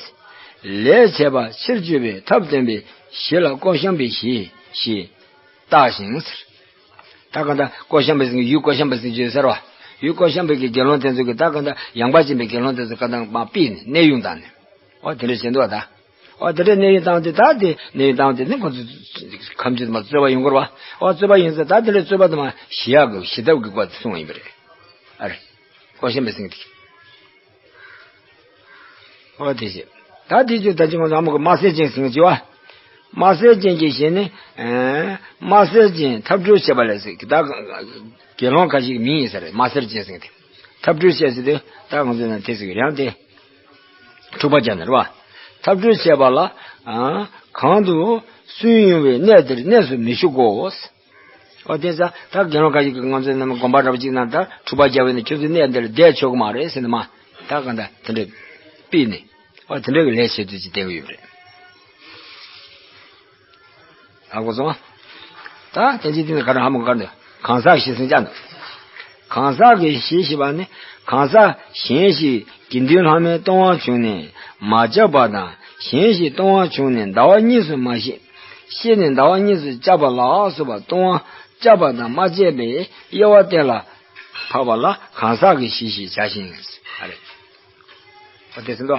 ལས་བྱས་པ་ཕྱིར་བཅོས་པའི་ཐབས་སྟོན་པའི་གཞི་ལ་ཀོ་ཤམ་བུའི་གཞི་ཞེས་བཏགས་ཤིང་ཟེར། ད་ག་ད་ཀོ་ཤམ་བུ་ཟེར་ཡུལ་ཀོ་ཤམ་བུ་ཟེར་གྱི་ཡོད་ཟེར་བ། ཡུལ་ཀོ་ཤམ་བུ་གི་དགེ་སློང་དེ་ཚོ་གིས་ད་ག་ད་ཡངས་པ་ཅན་པའི་དགེ་སློང་དེ་ཚོ་ག་ད་མ་ཕུད་ནས་གནས་དབྱུང་བཏང་ནས། ཨོ་དེ་འདྲ་བྱེད་འདུག་བ་ད། ཨོ་དེ་འདྲ་གནས་དབྱུང་བཏང་སྟེ་ད་དེ་གནས་དབྱུང་བཏང་སྟེ་ནི་ཁོ་ཚོ་ཁམས་ཆུ་དུ་མ་རྩོད་པ་ཡོང་དགོས་རེད་བ། ཨོ་རྩོད་པ་ཡིན་ཙང་ད་དེ་འདྲ་རྩོད་པ་དུ་མ་ཞི་ཡག་གི་ཞི་ཐབས་ཀྱི་སྐོར་དེ་གསུངས་པ་ཡིན་པ་རེད། ཨ་རེ། ཀོ་ཤམ་བུའི་གཞི་དེ། ཨོ་དེ་བྱས། ད་དེ་ཚོ་ད་ཅི་ང་ཚོ་ཨ་མ་གི་དམར་སེར་ཅན་ཟེར་གྱི་བ། དམར་སེར་ཅན་གྱི་གཞི་ནི། དམར་སེར་ཅན་འཐབ་གྲོལ་བྱེད་པ་ལས་ཟེར་གྱི་ད་དགེ་སློང་ཁ་ཅིག་གི་མིང་ཡིན་ས་རེད་དམར་སེར་ཅན་ཟེར་གྱི་དེ། འཐབ་གྲོལ་བྱེད་ཟེར་དུས་ད་ང་ཚོ་ན་དེ་ཟེར་གྱི་ཡང་དེ། འཁྲུག་པ་རྒྱག་ནི་རེད་བ། འཐབ་གྲོལ་བྱེད་པ་ལ། གང་དུ་སུན་དབྱུང་བའི་གནས་དེར་གནས་སུ་མི་བཞུགས་གོ། ཨོ་དེ་ཙང་ད་དགེ་སློང་ཁ་ཅིག་གིས་ང་ཚོའི་ནང་དགོན་པ་འདྲ་པོ་ཅིག་ནང་ད་འཁྲུག་པ་རྒྱག་པ་ཡིན་ན་ཁྱོད་ཚོ་གནས་འདིར་བསྡད་ཆོག་གི་མ་རེད་ཟེར་ནས་མ། ད་གང་ལྟར་དེ་འདྲ་ཕུད་ནས། ཨོ་དེ་འདྲ་གི་ལས་བྱེད་ཚུལ་ཅིག་བསྟན་གྱི་ཡོད་རེད། ཧ་གོ་སོང་། ད་དེ་ཅི་དེ་ནི་ག་རེ་ཧ་མ་གོ་ག་རེ་འདུག་གང་ཟག་གི་གཞི་ཟེར་ཅག་འདུག་གང་ཟག་གི་གཞི་ཞེས་པ་ནི་གང་ཟག་གཞན་ཞིག་དགེ་འདུན་ལྷག་མའི་ལྟུང་བ་བྱུང་ནས་མ་བཅག་པ་དང་གཞན་ཞིག་ལྟུང་བ་བྱུང་ནས་ཟླ་བ་གཉིས་སུ་མ་ཤི། ཤི་ནས་ཟླ་བ་གཉིས་སུ་བཅག་པ་ལ་སོགས་པ་ལྟུང་བ་བཅག་པ་དང་མ་བཅག་པའི་དབྱེ་བ་བསྟན་ལ། འཕགས་པ་ལ་གང་ཟག་གི་གཞི་ཞེས་བྱ་ཞིང་། ཨ་རེ། ཨོ་དེ་ཟིན་ཏོ།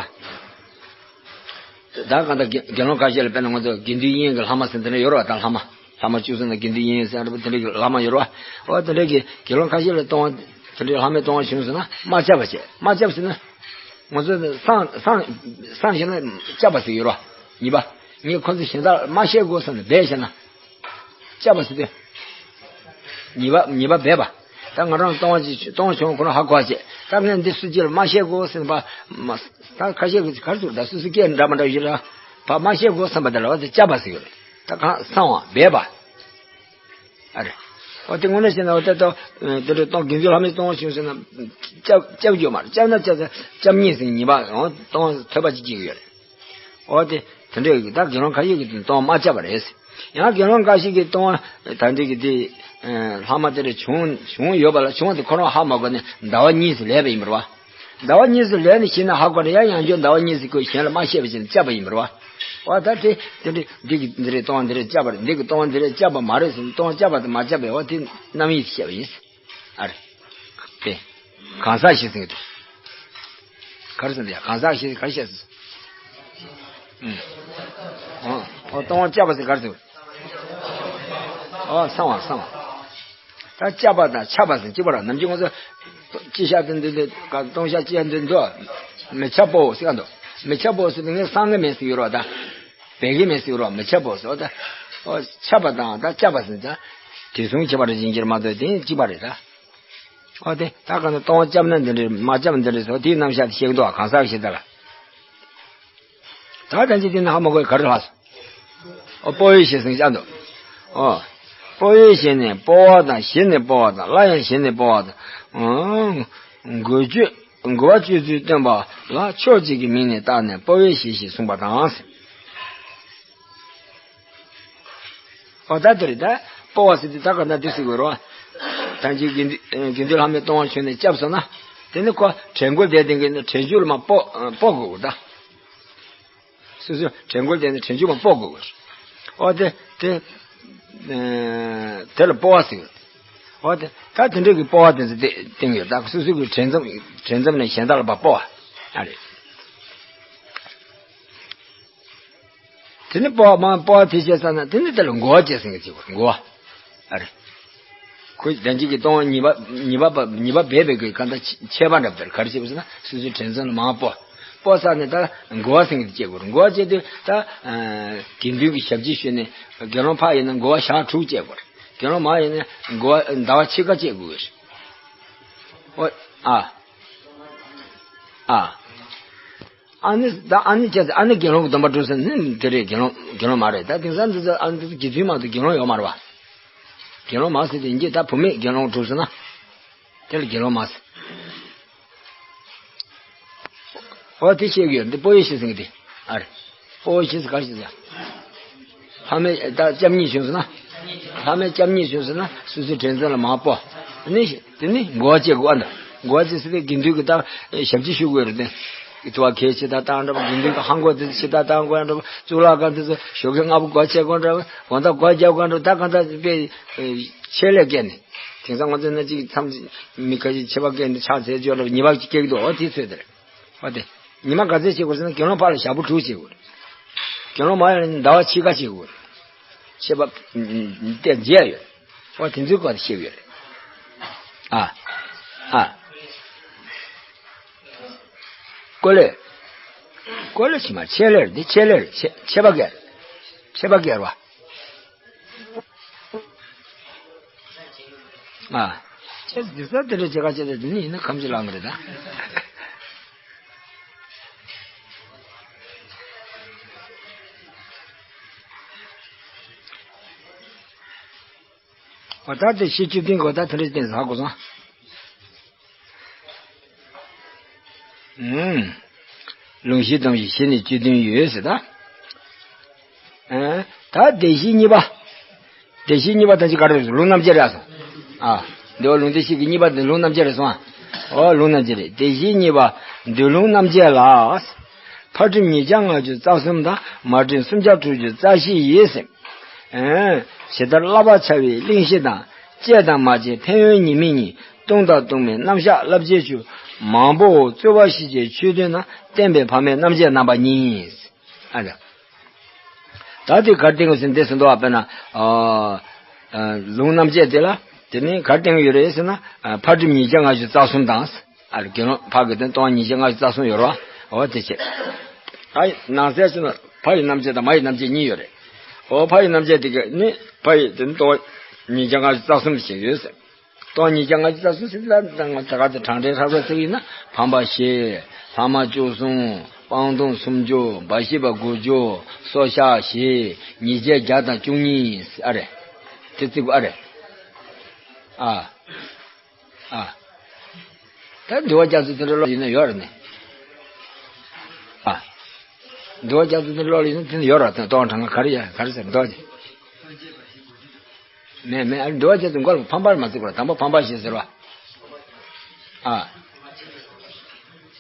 ད་གང་ལྟར་དགེ་དགེ་སློང་ཁ་ཤས་ལ་དཔེར་ན་ང་ཚོ་དགེ་འདུན་དབྱེན་གྱི་ལྷག་མ་ཟེར་དེ་འདྲ་ཡོད་རེད་བ། ད་ལྷག་མ་ལྷག་མ་བཅུ་གསུམ་ལ་དགེ་འདུན་དབྱེན་ཟེར་དེ་འདྲ་གི་ལྷག་མ་ཡོད་རེད་བ། ཨོ་དེ་འདྲ་གི་དགེ་སློང་ཁ་ཤས་ལ་ལྟུང་བ་དེ་འདྲའི་ལྷག་མའི་ལྟུང་བ་བྱུང་སོང་ན་དམག་བཅབ་པ་བྱས། དམག་བཅབ་ཟེར་ན། ང་ཚོ་སངས་སངས་སངས་ཞེ་ན་བཅབ་པ་ཟེར་ཡོད་རོ། ཉེས་པ། ངས་ཁོ་ཚོ་གཞན་དག་མ་བཤད་དགོས་བསམ་ནས་སྦས་བཤད་ན། བཅབ་པ་ཟེར་དུས། ཉེས་པ་ཉེས་པ་སྦས་པ། ད་ང་རང་ལྟུང་བ་ཅིག་ལྟུང་བ་བྱུང་ཁོ་རང་ཧ་གོ་བ་བྱས། ད་ངས་འདི་སུ་གཅིག་ལ་མ་བཤད་དགོས་བསམ་པ། མ་ད་ཁ་ཤས་ཀྱིས་ག་རེ་ཟེར། ད་སུ་སུ་སྐད་འདྲ་མ་འདྲ་ཡོད་ར། ཕ་མ་བཤད་དགོས་བསམ་པ་དེ་ལ་བ་དེ་བཅབ་པ་ཟེར་ཡོད་རེད། ད་གང་སངས་བ་སྦས་པ། ཨ་རེ། འོ་དེ་དངོས་གནས་བྱས་ན་འོ་ད་ལྟ་དེ་འདྲའི་ལྟུང་དགེ་འདུན་ལྷག་མའི་ལྟུང་བ་བྱུང་ཟེར་ན། སྐྱབས་སྐྱབས་རྒྱུ་མ་རེད། སྐྱབས་ན་སྐྱབས་སྐྱབས་ཉེས་ཟེར་ཉེས་པ་འོ་ལྟུང་བ་ཐོས་པ་ཅིག་སྐྱེ་གི་ཡོད་རེད། འོ་དེ་དེ་འདྲའི་ད་དགེ་སློང་ཁ་ཤས་ཀྱིས་ལྟུང་བ་མ་བཅབ་པ་རེད། ཡང་དགེ་སློང་འགའ་ཞིག་གིས་ལྟུང་བ་ད་འདྲའི་གི་དེ་ལྷག་མ་དེ་འདྲ་བྱུང་བྱུང་ཡོད་པ་ལ་བྱུང་བ་དེ་ཁོ་རང་ཧ་མ་གོ་ནས་ཟླ་བ་གཉིས་སུ་ལས་པ་ཡིན་པ་རེད་བ། ཟླ་བ་གཉིས་སུ་ལས་ནས་ཤེས་ན་ཧ་གོ་ནས་ཡང་ཡང་བསྐྱར་ཟླ་བ་གཉིས་སུ་ཁོས་གཞན་ལ་མ་བཤད་པ་བྱས་ནས་བཅབ་པ་ཡིན་པ་རེད་བ། འོ་ད་དེ་དེ་འདྲའི་འདི་གི་འདི་རེད་ལྟུང་བ་འདི་རེད་བཅབ་པ་རེད། འདི་གི་ལྟུང་བ་འདི་རེད་བཅབ་པ་མ་རེད་ཟེར་ནས་ལྟུང་བ་བཅབ་པ་དང་མ་བཅབ་པའི་འོ་དེ་རྣམ་དབྱེ་བཤད་པ་ཡིན། ཨ་རེ། དེ། གང་ཟག་བཞི་ཟེར་གྱི་འདུག་ག་རེ་ཟེར་འདི་ཡ། གང་ཟག་བཞི་ག་རེ་བཤད་ཟེར། ཨུམ། ཨོ། ཨོ་ལྟུང་བ་བཅབ་པ་ཟེར་ག་རེ་ཟེར། ཨོ་སངས་བ་སངས་བ། ད་བཅབ་པ་དང་ཆབ་པ་ཟེར་གཅིག་པ་ར། ནམ་རྒྱུན་ང་ཚོ་སྤྱི་བཤགས་དེ་འདི་འདི་ག་ལྟུང་བཤགས་སྤྱི་བཤགས་འདི་འདུག་མི་ཆབ་པོ་ཟེར་ག་འདུག་མི་ཆབ་པོ་ཟེར་དེ་ངས་སངས་གི་མེད་ཟེར་ཡོད་ར། ད་བད་གི་མེད་ཟེར་ཡོད་ར། མི་ཆབ་པོ་ཟེར། ཨོ་ད་ཨོ་ཆབ་པ་དང་ད་བཅབ་པ་ཟེར་ད་དེ་གསུམ་ཁྱད་པར་ཅན་གྱིས་མ་གཏོགས་དེ་གཅིག་པ་རེད་ད། ཨོ་དེ་ད་ག་ནས་ལྟུང་བ་བཅབ་ན་འདི་འདྲ་མ་བཅབ་འདི་འདྲ་ཟེར་དེའི་རྣམ་གཞག་དེ་བཤད་ཀྱི་འདུག་གང་ཟག་བཞི་དེ་ལ། ད་ལྟ་ཅི་དེ་ན་ཧ་མ་གོ་ག་རེ་ལྷག་སོང་། ཨོ་སྤོ་བོའི་གཞི་ཟེར་ཅག་འདུག་ཨོ། སྤོ་བོའི་གཞི་ནི་སྤོ་བ་དང་གཞི་ནི་སྤོ་བ་དང་སླར་ཡང་གཞི་ནི་སྤོ་བ་དང་། འགུལ་སྤྱོད་འགུལ་བ་སྤྱོད་ཚུལ་སྟོན་པ་ལ་ཕྱོགས་གཅིག་གི་མིང་ནས་བཏགས་ནས་སྤོ་བོའི་གཞི་ཞེས་གསུངས་པ་དང་། ཨོ་ད་དེ་རེད་ད། སྤོ་བ་ཟེར་དུས་ད་ག་ན་དེ་ཟེར་དགོས་རེད་བ། ད་ཅིག་དགེ་འདུན་དགེ་འདུན་ལྷག་མའི་ལྟུང་བ་བྱུང་ནས་བཅབས་སོང་ན། དེ་ནི་ཁོ་དྲན་སྐུལ་དེ་དེང་གི་ནི་དྲན་སྐུལ་མ་སྤོ་སྤོ་དགོས་ད། སོ་སོ་དྲན་སྐུལ་དེ་ནི་དྲན་སྐུལ་མ་སྤོ་དགོས། ཨོ་དེ་དེ་དེ་ལ་སྤོ་བ་ཟེར། ཨོ་དེ་ད་དེ་འདྲ་གི་སྤོ་བ་དེ་ཚོ་བསྟན་ཡོད་ད། སོ་སོ་གི་དྲན་མཚམས་དྲན་མཚམས་ནས་གཞན་དག་ལ་ཕར་སྤོ་བ་ཨ་རེད། དེ་ནི་སྤོ་བ་མ་སྤོ་བ་དེ་བྱས་ཙང་ན་དེ་ནི་དེ་ལ་འགུལ་བ་བྱས་ཟིན་གྱི་བྱེད་དགོས་འགུལ་བ། ཨ་རེ། ཁོས་བདེན་བཞི་གི་ལྟུང་བ་ཉེས་པ་ཉེས་པ་ཉེས་པ་སྦས་པའི་གི་གང་ལྟར་ཆད་པ་འདྲ་བ་དེར་ག་རེ་བྱེད་པ་ཟེར་ན་སོ་སོའི་དྲན་མཚམས་ལ་མར་སྤོ། སྤོ་ཚར་ནས་ད་འགུལ་བ་ཟིན་གྱི་བྱེད་དགོས་འགུལ་བ་བྱེད་དུས་ད་དགེ་འདུན་གྱི་ཞབས་ཕྱི་ཞུས་ནས་དགེ་སློང་ཕར་ཡིན་ན་འགུལ་བ་ཞག་དྲུག་བྱེད་དགོས། དགེ་སློང་མར་ཡིན་ན་འགུལ་བ་ཟླ་བ་ཕྱེད་ཀ་བྱེད་དགོས། ཨོ། ཨ། ཨ། ཨ་ནི་ད་ཨ་ནི་བྱས་ཙང་ཨ་ནི་དགེ་སློང་གི་སྡོམ་པ་གྲུབ་ཟེར་ནི་དེ་རེད། དགེ་སློང་དགེ་སློང་མ་རེད། ད་དེང་སང་འདི་ཚོ་ཨ་ནི་འདི་ཚོ་དགེ་འདུན་མ་གཏོགས་དགེ་སློང་ཡོད་མ་རེད་བ། དགེ་སློང་མ་ཟེར་དེ་ཡིན་གྱི་ད་བུད་མེད་དགེ་སློང་གྲུབ་ཟེར་ན། དེ་ལ་དགེ་སློང་མ་ཟེར། ཨོ་དེ་བཤད་ཀྱི་ཡོད་འདི་སྤོ་བོའི་གཞི་ཟེར་གྱི་དེ་ཨ་རེད། སྤོ་བོའི་གཞི་ཟེར་ག་རེ་བྱེད་ཟེར། ལྷག་མའི་ད་སྐྱབས་གཉིས་བྱུང་ཟེར་ན། ལྷག་མའི་སྐྱབས་གཉིས་བྱུང་ཟེར་ན་སོ་སོའི་དྲན་མཚམས་ལ་མར་སྤོ། ནི་དེ་ནི་འགུལ་བ་བྱེད་དགོས་ཨ་འདྲ། འགུལ་བ་བྱེད་ཟེར་ཏེ་དགེ་འདུན་གྱི་ད་ཞབས་ཕྱི་ཞུ་དགོས་རེད་དེ། དུ་བ་གལ་ཆེ་ད་བཏང་འདྲ་པོ་དགེ་འདུན་གྱི་ཧང་གོ་དེ་ཆེ་ད་བཏང་དགོས་འདྲ་པོ་གཙུག་ལག་ཁང་དེ་ཚོ་ཞོགས་ཀས་སྔ་པོ་སྒོ་ཕྱེ་དགོས་འདྲ་པོ་དགོང་དག་སྒོ་རྒྱག་དགོས་འདྲ་པོ་ད་གང་ལྟར་དཔེ་ཆེད་ལས་བཀལ་ནས། དེང་སང་ང་ཚོ་ན་ཅིག་མཚམས་མི་ཁ་ཤས་ཆད་པ་བཀལ་ནས་ཕྱག་འཚལ་འཇོག་འདྲ་པོ་ཉེས་པ་ཅིག་སྐྱེ་གི་འདུག་ཨོ་དེ་ཚོད་དེ་རེད། ཨོ་དེ། ཉི་མ་ག་ཚོད་བྱེད་དགོས་ཟེར་ན་དགེ་སློང་ཕར་ལ་ཞག་པོ་དྲུག་བྱེད་དགོས། དགེ་སློང་མར་ཡང་ཟླ་བ་ཕྱེད་ཀ་བྱེད་དགོས། ཆད་པ་དེ་མཇལ་ཡོད། ཨོ་དེ་ཚོའི་སྐོར་དེ་བཤད་ཡོད་རེད། ཨ། ཨ། ཀོ་ལེ། ཀོ་ལེ་ཕྱི་མ་ཆད་ལེ་རེད་དེ་ཆད་ལེ་རེད་ཆད་ཆད་པ་བཀལ། ཆད་པ་བཀལ་བ། ཨ། ཁྱེད་འདི་ཚོ་དེ་འདྲ་བྱེད་ཁ་བྱེད་དེ་འདི་ནི་ཡིན་ན་ཁམས་ཀྱི་ལངས་རེད་ད། ཨོ་ད་དེ་ཤེས་བཅུ་བདུན་གོ་ད་དེ་འདྲ་བསྟན་ཟ་གོ་སོང་། ཨུམ། ལུང་གཞི་སྡོམ་ཞིང་གཞི་ནི་བཅུ་བདུན་ཡོད་ཟེར་ད། ཨ། ད་སྡེ་བཞི་གཉིས་པ། སྡེ་བཞི་གཉིས་པ་ད་ཅི་ག་རེ་རེད་ལུང་རྣམ་འབྱེད་རེད་སོང་། ཨ། འདི་བ་ལུང་སྡེ་བཞི་གི་གཉིས་པ་འདི་ལུང་རྣམ་འབྱེད་རེད་སོང་། ཨོ་ལུང་རྣམ་འབྱེད་རེད། སྡེ་བཞི་གཉིས་པ་འདུལ་ལུང་རྣམ་འབྱེད་ལ། ཕར་ཁྲིམས་ཉིས་བརྒྱ་ལྔ་བཅུ་རྩ་གསུམ་དང་མར་ཁྲིམས་སུམ་བརྒྱ་དྲུག་ཅུ་རྩ་བཞི་ཡིས་ཟེར། ཨ། ཇི་ལྟར་བསླབ་པ་བྱ་བའི་གླེང་གཞི་དང་བཅས་དང་མ་བཅས་ཕན་ཡོན་ཉེས་དམིགས་གཉིས། སྟོང་དང་སྟོང་མིན་རྣམ་གཞག་བསླབ་བྱའི་ཆོས། མང་པོའོ་རྩོལ་བ་ཞེས་བྱའི་ཆོས་བསྟན་ན། བསྟན་པའི་ཕ་མའི་རྣམ་འབྱེད་རྣམ་པ་གཉིས། ཨ་ལ། ད་དེ་གར་བསྟན་དགོས་ཟིན་དེ་ཟིན་དོ། ཨ་དཔེར་ན། ཨ། ཨ། ལུང་རྣམ་འབྱེད་དེ་ལ་དེ་ནི་གར་བསྟན་གྱི་ཡོད་རེད་ཟེར་ན། ཨ། ཕར་གྲུབ་ཉིས་བརྒྱ་ལྔ་བཅུ་རྩ་གསུམ་དང་། ཨ་རེ་དགེ་སློང་ཕ་གི་དོན་སྟོང་ཉིས་བརྒྱ་ལྔ་བཅུ་རྩ་གསུམ་ཡོད་རེད་བ། འོ་དེ་བྱས། ཨ་ཡི་ནང་གསལ་ཞིག་ན་ཕ་ཡི་རྣམ་འབྱེད་དང་མ་ཡི་རྣམ་འབྱེད་གཉིས་ཡོད་རེད། འོ་ཕ་ཡི་རྣམ་འབྱེད་དེ་ག་ནི་ཕ་ཡི་དོན་སྟོང་ཉིས་བརྒྱ་ལྔ་བཅུ་རྩ་གསུམ་ཞིག་ཡོད་ཟེར། སྟོང་ཉིས་བརྒྱ་ལྔ་བཅུ་རྩ་གསུམ་ཞིག་ལ་དང་ད་ག་དེ་གྲངས་འདྲེན་ཧྲབ་ཧྲབ་ཟེར་གྱི་ཡིན་ན། ཕམ་པ་བཞི། ལྷག་མ་བཅུ་གསུམ། སྤང་ལྟུང་སུམ་ཅུ། འབའ་ཞིག་པ་དགུ་བཅུ། སོར་བཤགས་བཞི། ཉེས་བྱས་བརྒྱ་དང་བཅུ་གཉིས། ཨ་རེ། དེ་བརྩི་དགོས། ཨ་རེ། ཨ། ཨ། ད་འདུལ་བ་རྒྱ་མཚོའི་བསྟན་བཅོས་ཀློག་ཡིན་ན་ཡོད་རེད་ནི། ཨ། འདུལ་བ་རྒྱ་མཚོའི་བསྟན་བཅོས་ཀློག་ཡིན་ན་དེ་ནི་ཡོད་རེད། དེ་སྟོང་གྲངས་ཀ་ག་རེ་ཡ་ག་རེ་ཟེར་འདུལ་བ། མེད་མེད། ཨ། འདུལ་བ་རྒྱ་མཚོའི་མགོ་ལ་ཕམ་པར་མ་བརྩི་དགོས་རེད། དང་པོ་ཕམ་པ་ཞེས་ཟེར་བ། ཨ།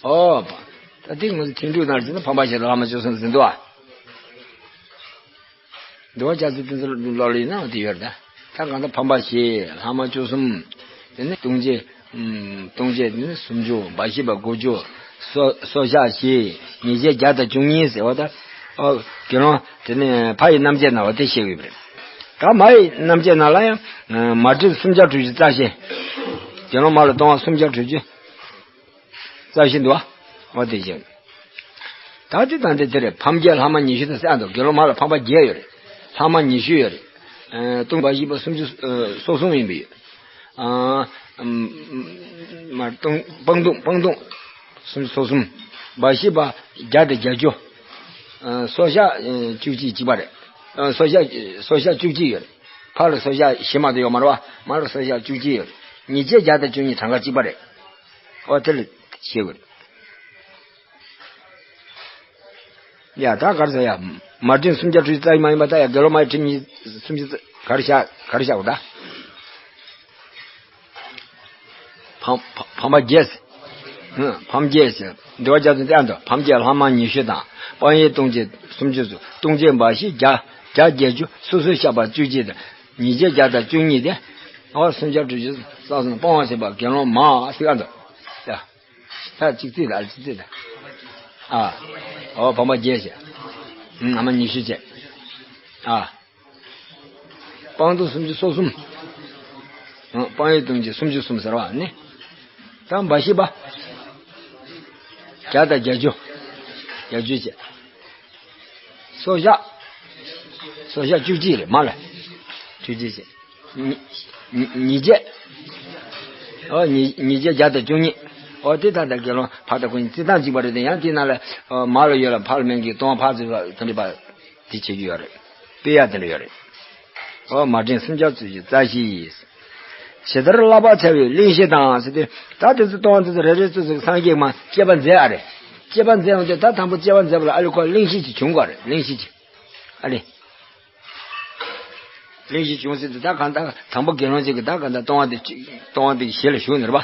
ཨོ། ད་དེ་ངོས་ཐིག་འབྲུ་ནང་བཞིན་ཕམ་པ་ཞེས་ལྷག་མ་བཅུ་གསུམ་ཟིན་འདུག་ཨ། འདུལ་བ་རྒྱ་མཚོའི་བསྟན་བཅོས་ཀློག་ཡིན་ན་དེ་ཡོད་རེད། ད་གང་ལྟར་ཕམ་པ་བཞི། ལྷག་མ་བཅུ་གསུམ། དེ་ནས་ལྟུང་བྱེད། ཨམ། ལྟུང་བྱེད་དེ་ནས་སུམ་ཅུ། འབའ་ཞིག་པ་དགུ་བཅུ། སོར་སོར་བཤགས་བཞི། ཉེས་བྱས་བརྒྱ་དང་བཅུ་གཉིས་ཟེར་བ་ད། ཨོ། དགེ་སློང་དེ་ནས་ཕ་ཡི་རྣམ་འབྱེད་ནང་བ་དེ་བཤད་ཡོད་པ་རེད། ད་མ་ཡི་རྣམ་འབྱེད་ནང་ལ་ཡང་། ཨ། མ་བསྒྲིབས་སུམ་བརྒྱ་དྲུག་ཅུ་རྩ་བཞི། དགེ་སློང་མ་ལ་ལྟུང་བ་སུམ་བརྒྱ་དྲུག་ཅུ། རྩ་བཞི་འདུག་བ། འོ་དེ་བཞིན། ད་དེ་དང་དེ་དེ་རེད། ཕམ་བརྒྱད་ལྷག་མ་ཉི་ཤུ་དང་གསལ་འདུག་དགེ་སློང་མ་ལ་ཕམ་པ་བརྒྱད་ཡོད་རེད། ལྷག་མ་ཉི་ཤུ་ཡོད་རེད། ཨ། ལྟུང་འབའ་ཞིག་པ་སུམ་ཅུ་སོ་གསུམ་ཡིན་པས། ཨ། ཨམ། མ་ལྟུང་སྤང་ལྟུང་སྤང་ལྟུང་སུམ་ཅུ་སོ་གསུམ། འབའ་ཞིག་པ་བརྒྱ་དང་བརྒྱད་ཅུ། ཨ། སོར་བཤགས་བཅུ་གཅིག་གཅིག་པ་རེད། ཨ། སོར་བཤགས་སོར་བཤགས་བཅུ་གཅིག་ཡོད་རེད། ཕ་ལ་སོར་བཤགས་བཞི་མ་གཏོགས་ཡོད་མ་རེད་བ། མ་ལ་སོར་བཤགས་བཅུ་གཅིག་ཡོད་རེད། ཉེས་བྱས་བརྒྱ་དང་བཅུ་གཉིས་གྲངས་ཀ་གཅིག་པ་རེད། ཨོ་དེ་ལ་ཤེས་དགོས་རེད། ཡ་ད་ག་རེ་ཟེར་ཡ། མ་བསྒྲིབས་སུམ་བརྒྱ་དྲུག་ཅུ་རྩ་བཞི་མ་ཡིན་པ། ད་ཡ་དགེ་སློང་མ་ཡི་བསྒྲིབས་ཉིས་སུམ་ཅུ་རྩ། ག་རེ་བཞག་ག་རེ་བཞག་གོ་ད། ཕམ་ཕམ་ཕམ་པ་བརྒྱད་ཟེར། ཧུམ། ཕམ་བརྒྱད་ཟེར། འདུལ་བ་རྒྱ་མཚོའི་བསྟན་བཅོས། ཕམ་བརྒྱད་ལྷག་མ་ཉི་ཤུ་དང་། སྤང་བའི་ལྟུང་བྱེད་སུམ་ཅུ་སོ། ལྟུང་བྱེད་འབའ་ཞིག་བརྒྱ། བརྒྱ་བརྒྱད་ཅུ། སོ་སོར་བཤགས་པ་བཅུ་གཅིག་དང་། ཉེས་བྱས་བརྒྱ་དང་བཅུ་གཉིས་ཏེ། ཨོ་སུམ་བརྒྱ་དྲུག་ཅུ་རྩ་གསུམ། སྤོང་བ་ཟེར་བ་དགེ་སློང་མ་ཟེར་ག་འདུག་ཡ། ད་གཅིག་བརྩིས་ད། གཅིག་བརྩིས་ད། ཨ། ཨོ་ཕམ་པ་བརྒྱད་བྱས། ཨ་མ་ཉི་ཤུ་བྱས། ཨ། སྤང་ལྟུང་སུམ་ཅུ་སོ་གསུམ། ཨ། སྤང་བའི་ལྟུང་བྱེད་སུམ་ཅུ་སོ་གསུམ་ཟེར་བ་ནི། ད་འབའ་ཞིག་པ། བརྒྱ་དང་བརྒྱད་ཅུ། བརྒྱད་ཅུ་བྱས། སོར་བཤགས། སོར་བཤགས་བཅུ་གཅིག་རེད་མ་ལ། བཅུ་གཅིག་བྱས། ཉི་ཉི་ཉེས་བྱས། ཨོ་ཉེས་ཉེས་བྱས་བརྒྱ་དང་བཅུ་གཉིས། ཨོ་དེ་ད་ལྟ་དགེ་སློང་ཕ་དང་ཁོ་གཉིས་བརྩི་སྟངས་གཅིག་པ་རེད་དེ། ཡང་དེའི་ནང་ལ། ཨོ་མ་ལ་ཡོད་ལ་ཕ་ལ་མེད་མཁན་གྱི་ལྟུང་བ་ཕར་ཚུར་ལ་དེ་འདྲ་པ། དེ་བྱེད་ཀྱི་ཡོད་རེད། དཔེ་ཡ་དེ་འདྲ་ཡོད་རེད། ཨོ་མ་བསྒྲིབས་སུམ་བརྒྱ་དྲུག་ཅུ་རྩ་བཞི། ཇི་ལྟར་བསླབ་པར་བྱ་བའི་གླེང་གཞི་དང་ཟེར་ཏེ། ད་དེ་ཚོ་ལྟུང་བ་དེ་ཚོ་རེ་རེ་ཚོ་ཚོ་སངས་རྒྱས་མ་དཔྱད་པ་མཛད་ཨ་རེད། དཔྱད་པ་མཛད་འོང་དུས་ད་དང་པོ་དཔྱད་པ་མཛད་པ་ལ་ཨ་ལེ་ཁོ་གླེང་གཞི་ཅིག་བྱུང་དགོས་རེད། གླེང་གཞི་ཅིག་ཨ་ལེ། གླེང་གཞི་བྱུང་ཟེར་དུས་ད་གང་ལྟར་དང་པོ་དགེ་སློང་ཅིག་གིས་ད་གང་ལྟར་ལྟུང་བ་དེ་ཅིག་ལྟུང་བ་དེ་ཞི་ལ་ཞུགས་ནས་རེད་པ།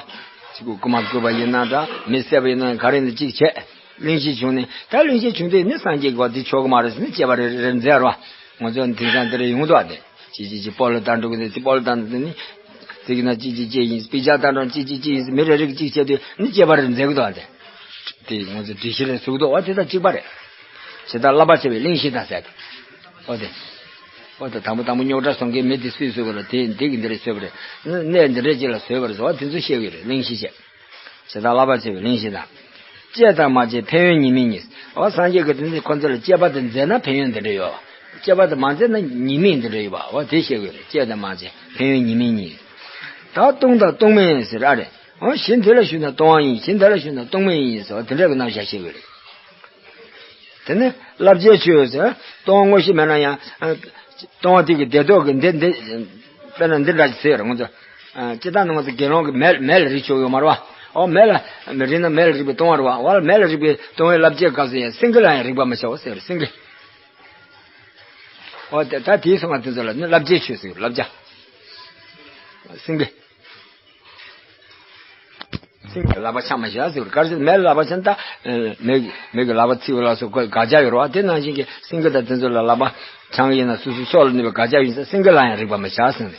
ཅིག་རྐུ་མ་རྐུས་པ་ཡིན་ན་འདྲ། མི་བསད་པ་ཡིན་ན་ག་རེ་ཡིན་ན་ཅིག་བྱས། གླེང་གཞི་བྱུང་ནས། ད་གླེང་གཞི་བྱུང་དུས་ནི་སངས་རྒྱས་ཀྱིས་འདི་ཆོག་གི་མ་རེད་ཟེར་ནས་དཔྱད་པ་རེ་རེ་མཛད་རོ། ང་ཚོ་དེང་སང་དེ་རེ་ཡོང་གི་འདུག་ཨ། དེ་ཅི་ཅི་ཅི་སྤོ་ལོ་བཏང་འགྲོ་གི་འདུག་དེ་སྤོ་ལོ་བཏང་འདུག་ནི། དེ་གི་ན་ཅི་ཅི་ཅི་ཡིན། དཔེ་ཆ་བཏང་འགྲོ་ཅི་ཅི་ཅི་ཡིན། མི་རེ་རེ་གིས་ཅིག་བྱས་དུས་ནི་དཔྱད་པ་རེ་མཛད་གི་འདུག་ཨ། དེ་དེ་ང་ཚོ་སྒྲིག་གཞི་རེ་བཟོ་གི་འདུག་ཨ། དེ་དང་གཅིག་པ་རེད། ཇི་ལྟར་བསླབ་པར་བྱ་བའི་གླེང་གཞི་དང་ཟེར་ཏེ། ཨོ་དེ། ཨོ་དེ་དང་པོ་དང་པོ་རྙོག་དྲ་བཟོ་མཁན་མི་དེ་སུས་བཟོས་པ་རེད། དེ་འདི་གི་འདི་རེ་བཟོས་པ་རེད། གནས་འདི་འདྲས་ཅིག་ལ་བཟོས་པ་རེད་ཟེར་བ་དེ་ཚོ་བཤད་ཀྱི་རེད། གླེང་གཞི་བྱས། ཇི་ལྟར་བསླབ་པར་བྱ་བའི་གླེང་གཞི་དང་། དཔྱད་དང་མ་དཔྱད་ཕན་ཡོན་ཉེས་དམིགས་གཉིས། འོ་སངས་རྒྱས་ཀྱིས་དེ་ཚོ་ཁོ་ཚོ་ལ་དཔྱད་པ་དེ་མཛད་ན་ཕན་ཡོན་འདི་འདྲ་ཡོད། དཔྱད་པ་དེ་མ་མཛད་ན་ཉེས་དམིགས་འདི་འདྲ་ཡོད་པ། འོ་དེ་བཤད་དགོས་རེད། དཔྱད་དང་མ་དཔྱད་ཕན་ཡོན་ཉེས་དམིགས་གཉིས། ད་ལྟུང་དང་ལྟུང་མིན་ཟེར་ཨ་རེད། འོ་གཞི་འདི་ལ་ཞུགས་ན་ལྟུང་བ་ཡིན། གཞི་འདི་ལ་ཞུགས་ན་ལྟུང་མིན་ཡིན་ཟེར་བ་དེ་འདྲ་གི་རྣམ་གཞག་བཤད་དགོས་རེད། དེ་ནི་བསླབ་བྱའི་ཆོས་ཟེར། ལྟུང་བ་དངོས་གཞི་མེད་ན་ཡང་། ལྟུང་བ་དེ་གི་བདེ་སྡུག་གི་འདི་འདི། དཔེར་ན་འདི་འདྲ་ཞིག་ཟེར་ང་ཚོ། སྤྱིར་བཏང་ནི་ང་ཚོ་དགེ་སློང་གི་མེ་མེ་ལ་རིག་ཆོག་ཡོད་མ་རེད་བ། འོ་མེ་ལ་རིག་ན་མེ་ལ་རིག་པའི་ལྟུང་བ་རེད་བ། འོ་མེ་ལ་རིག་པའི་ལྟུང་བའི་བསླབ་བྱའི་སྐབས་སུ་ཡང་སེང་གེ་ལ་ཡང་རིག་པ་མི་བྱའོ་ཟེར། སེང་གེ། འོ་དེ་ད་དེའི་སོང་བ་དེ་ཚོ་ལ་ནི་བསླབ་བྱའི་ཆོས་ཟེར། བསླབ་བྱ། སེང་གེ། སེང་གེ་ལག་པ་འཆང་མ་བྱ་ཟེར། ག་རེ་ཟེར། མེ་ལ་ལག་པ་འཆང་ད། མེ་མེ་གི་ལག་པ་ཚིག་པ་ལ་སོགས་དགག་བྱ་ཡོད་རེད་བ། དེ་ནང་བཞིན་གྱི་སེང་གེ་དང་དེ་ཚོ་ལ་ལག་པ་འཆང་གི་ཡིན་ན་སོ་སོའི་སྲོག་ལ་གནོད་པའི་དགག་བྱ་ཡིན་ཙང་སེང་གེ་ལ་ཡང་རིག་པ་མི་བྱ་ཟེར་ནས།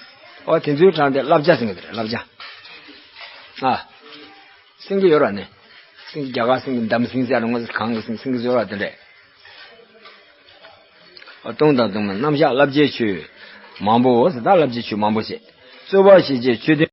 འོ་དེ་ཚོའི་གྲངས་དེ་བསླབ་བྱ་ཟེར་གྱི་རེད། བསླབ་བྱ། ཨ། སེང་གེ་ཡོད་ར་ནི། སེང་གེ་རྒྱ་གར་སེང་གེ་འདམ་སེང་ཟེར་ར་ངོ་གང་གི་སེང་སེང་གེ་ཡོད་ར་དེ་འདྲས། ཨ། སྟོང་དང་སྟོང་མིན་རྣམ་གཞག་བསླབ་བྱའི་ཆོས། མང་པོ་ཟེར་ད་བསླབ་བྱའི་ཆོས་མང་པོ་བྱས། རྩོད་པ་ཞེས་བྱའི་ཆོས་དོན།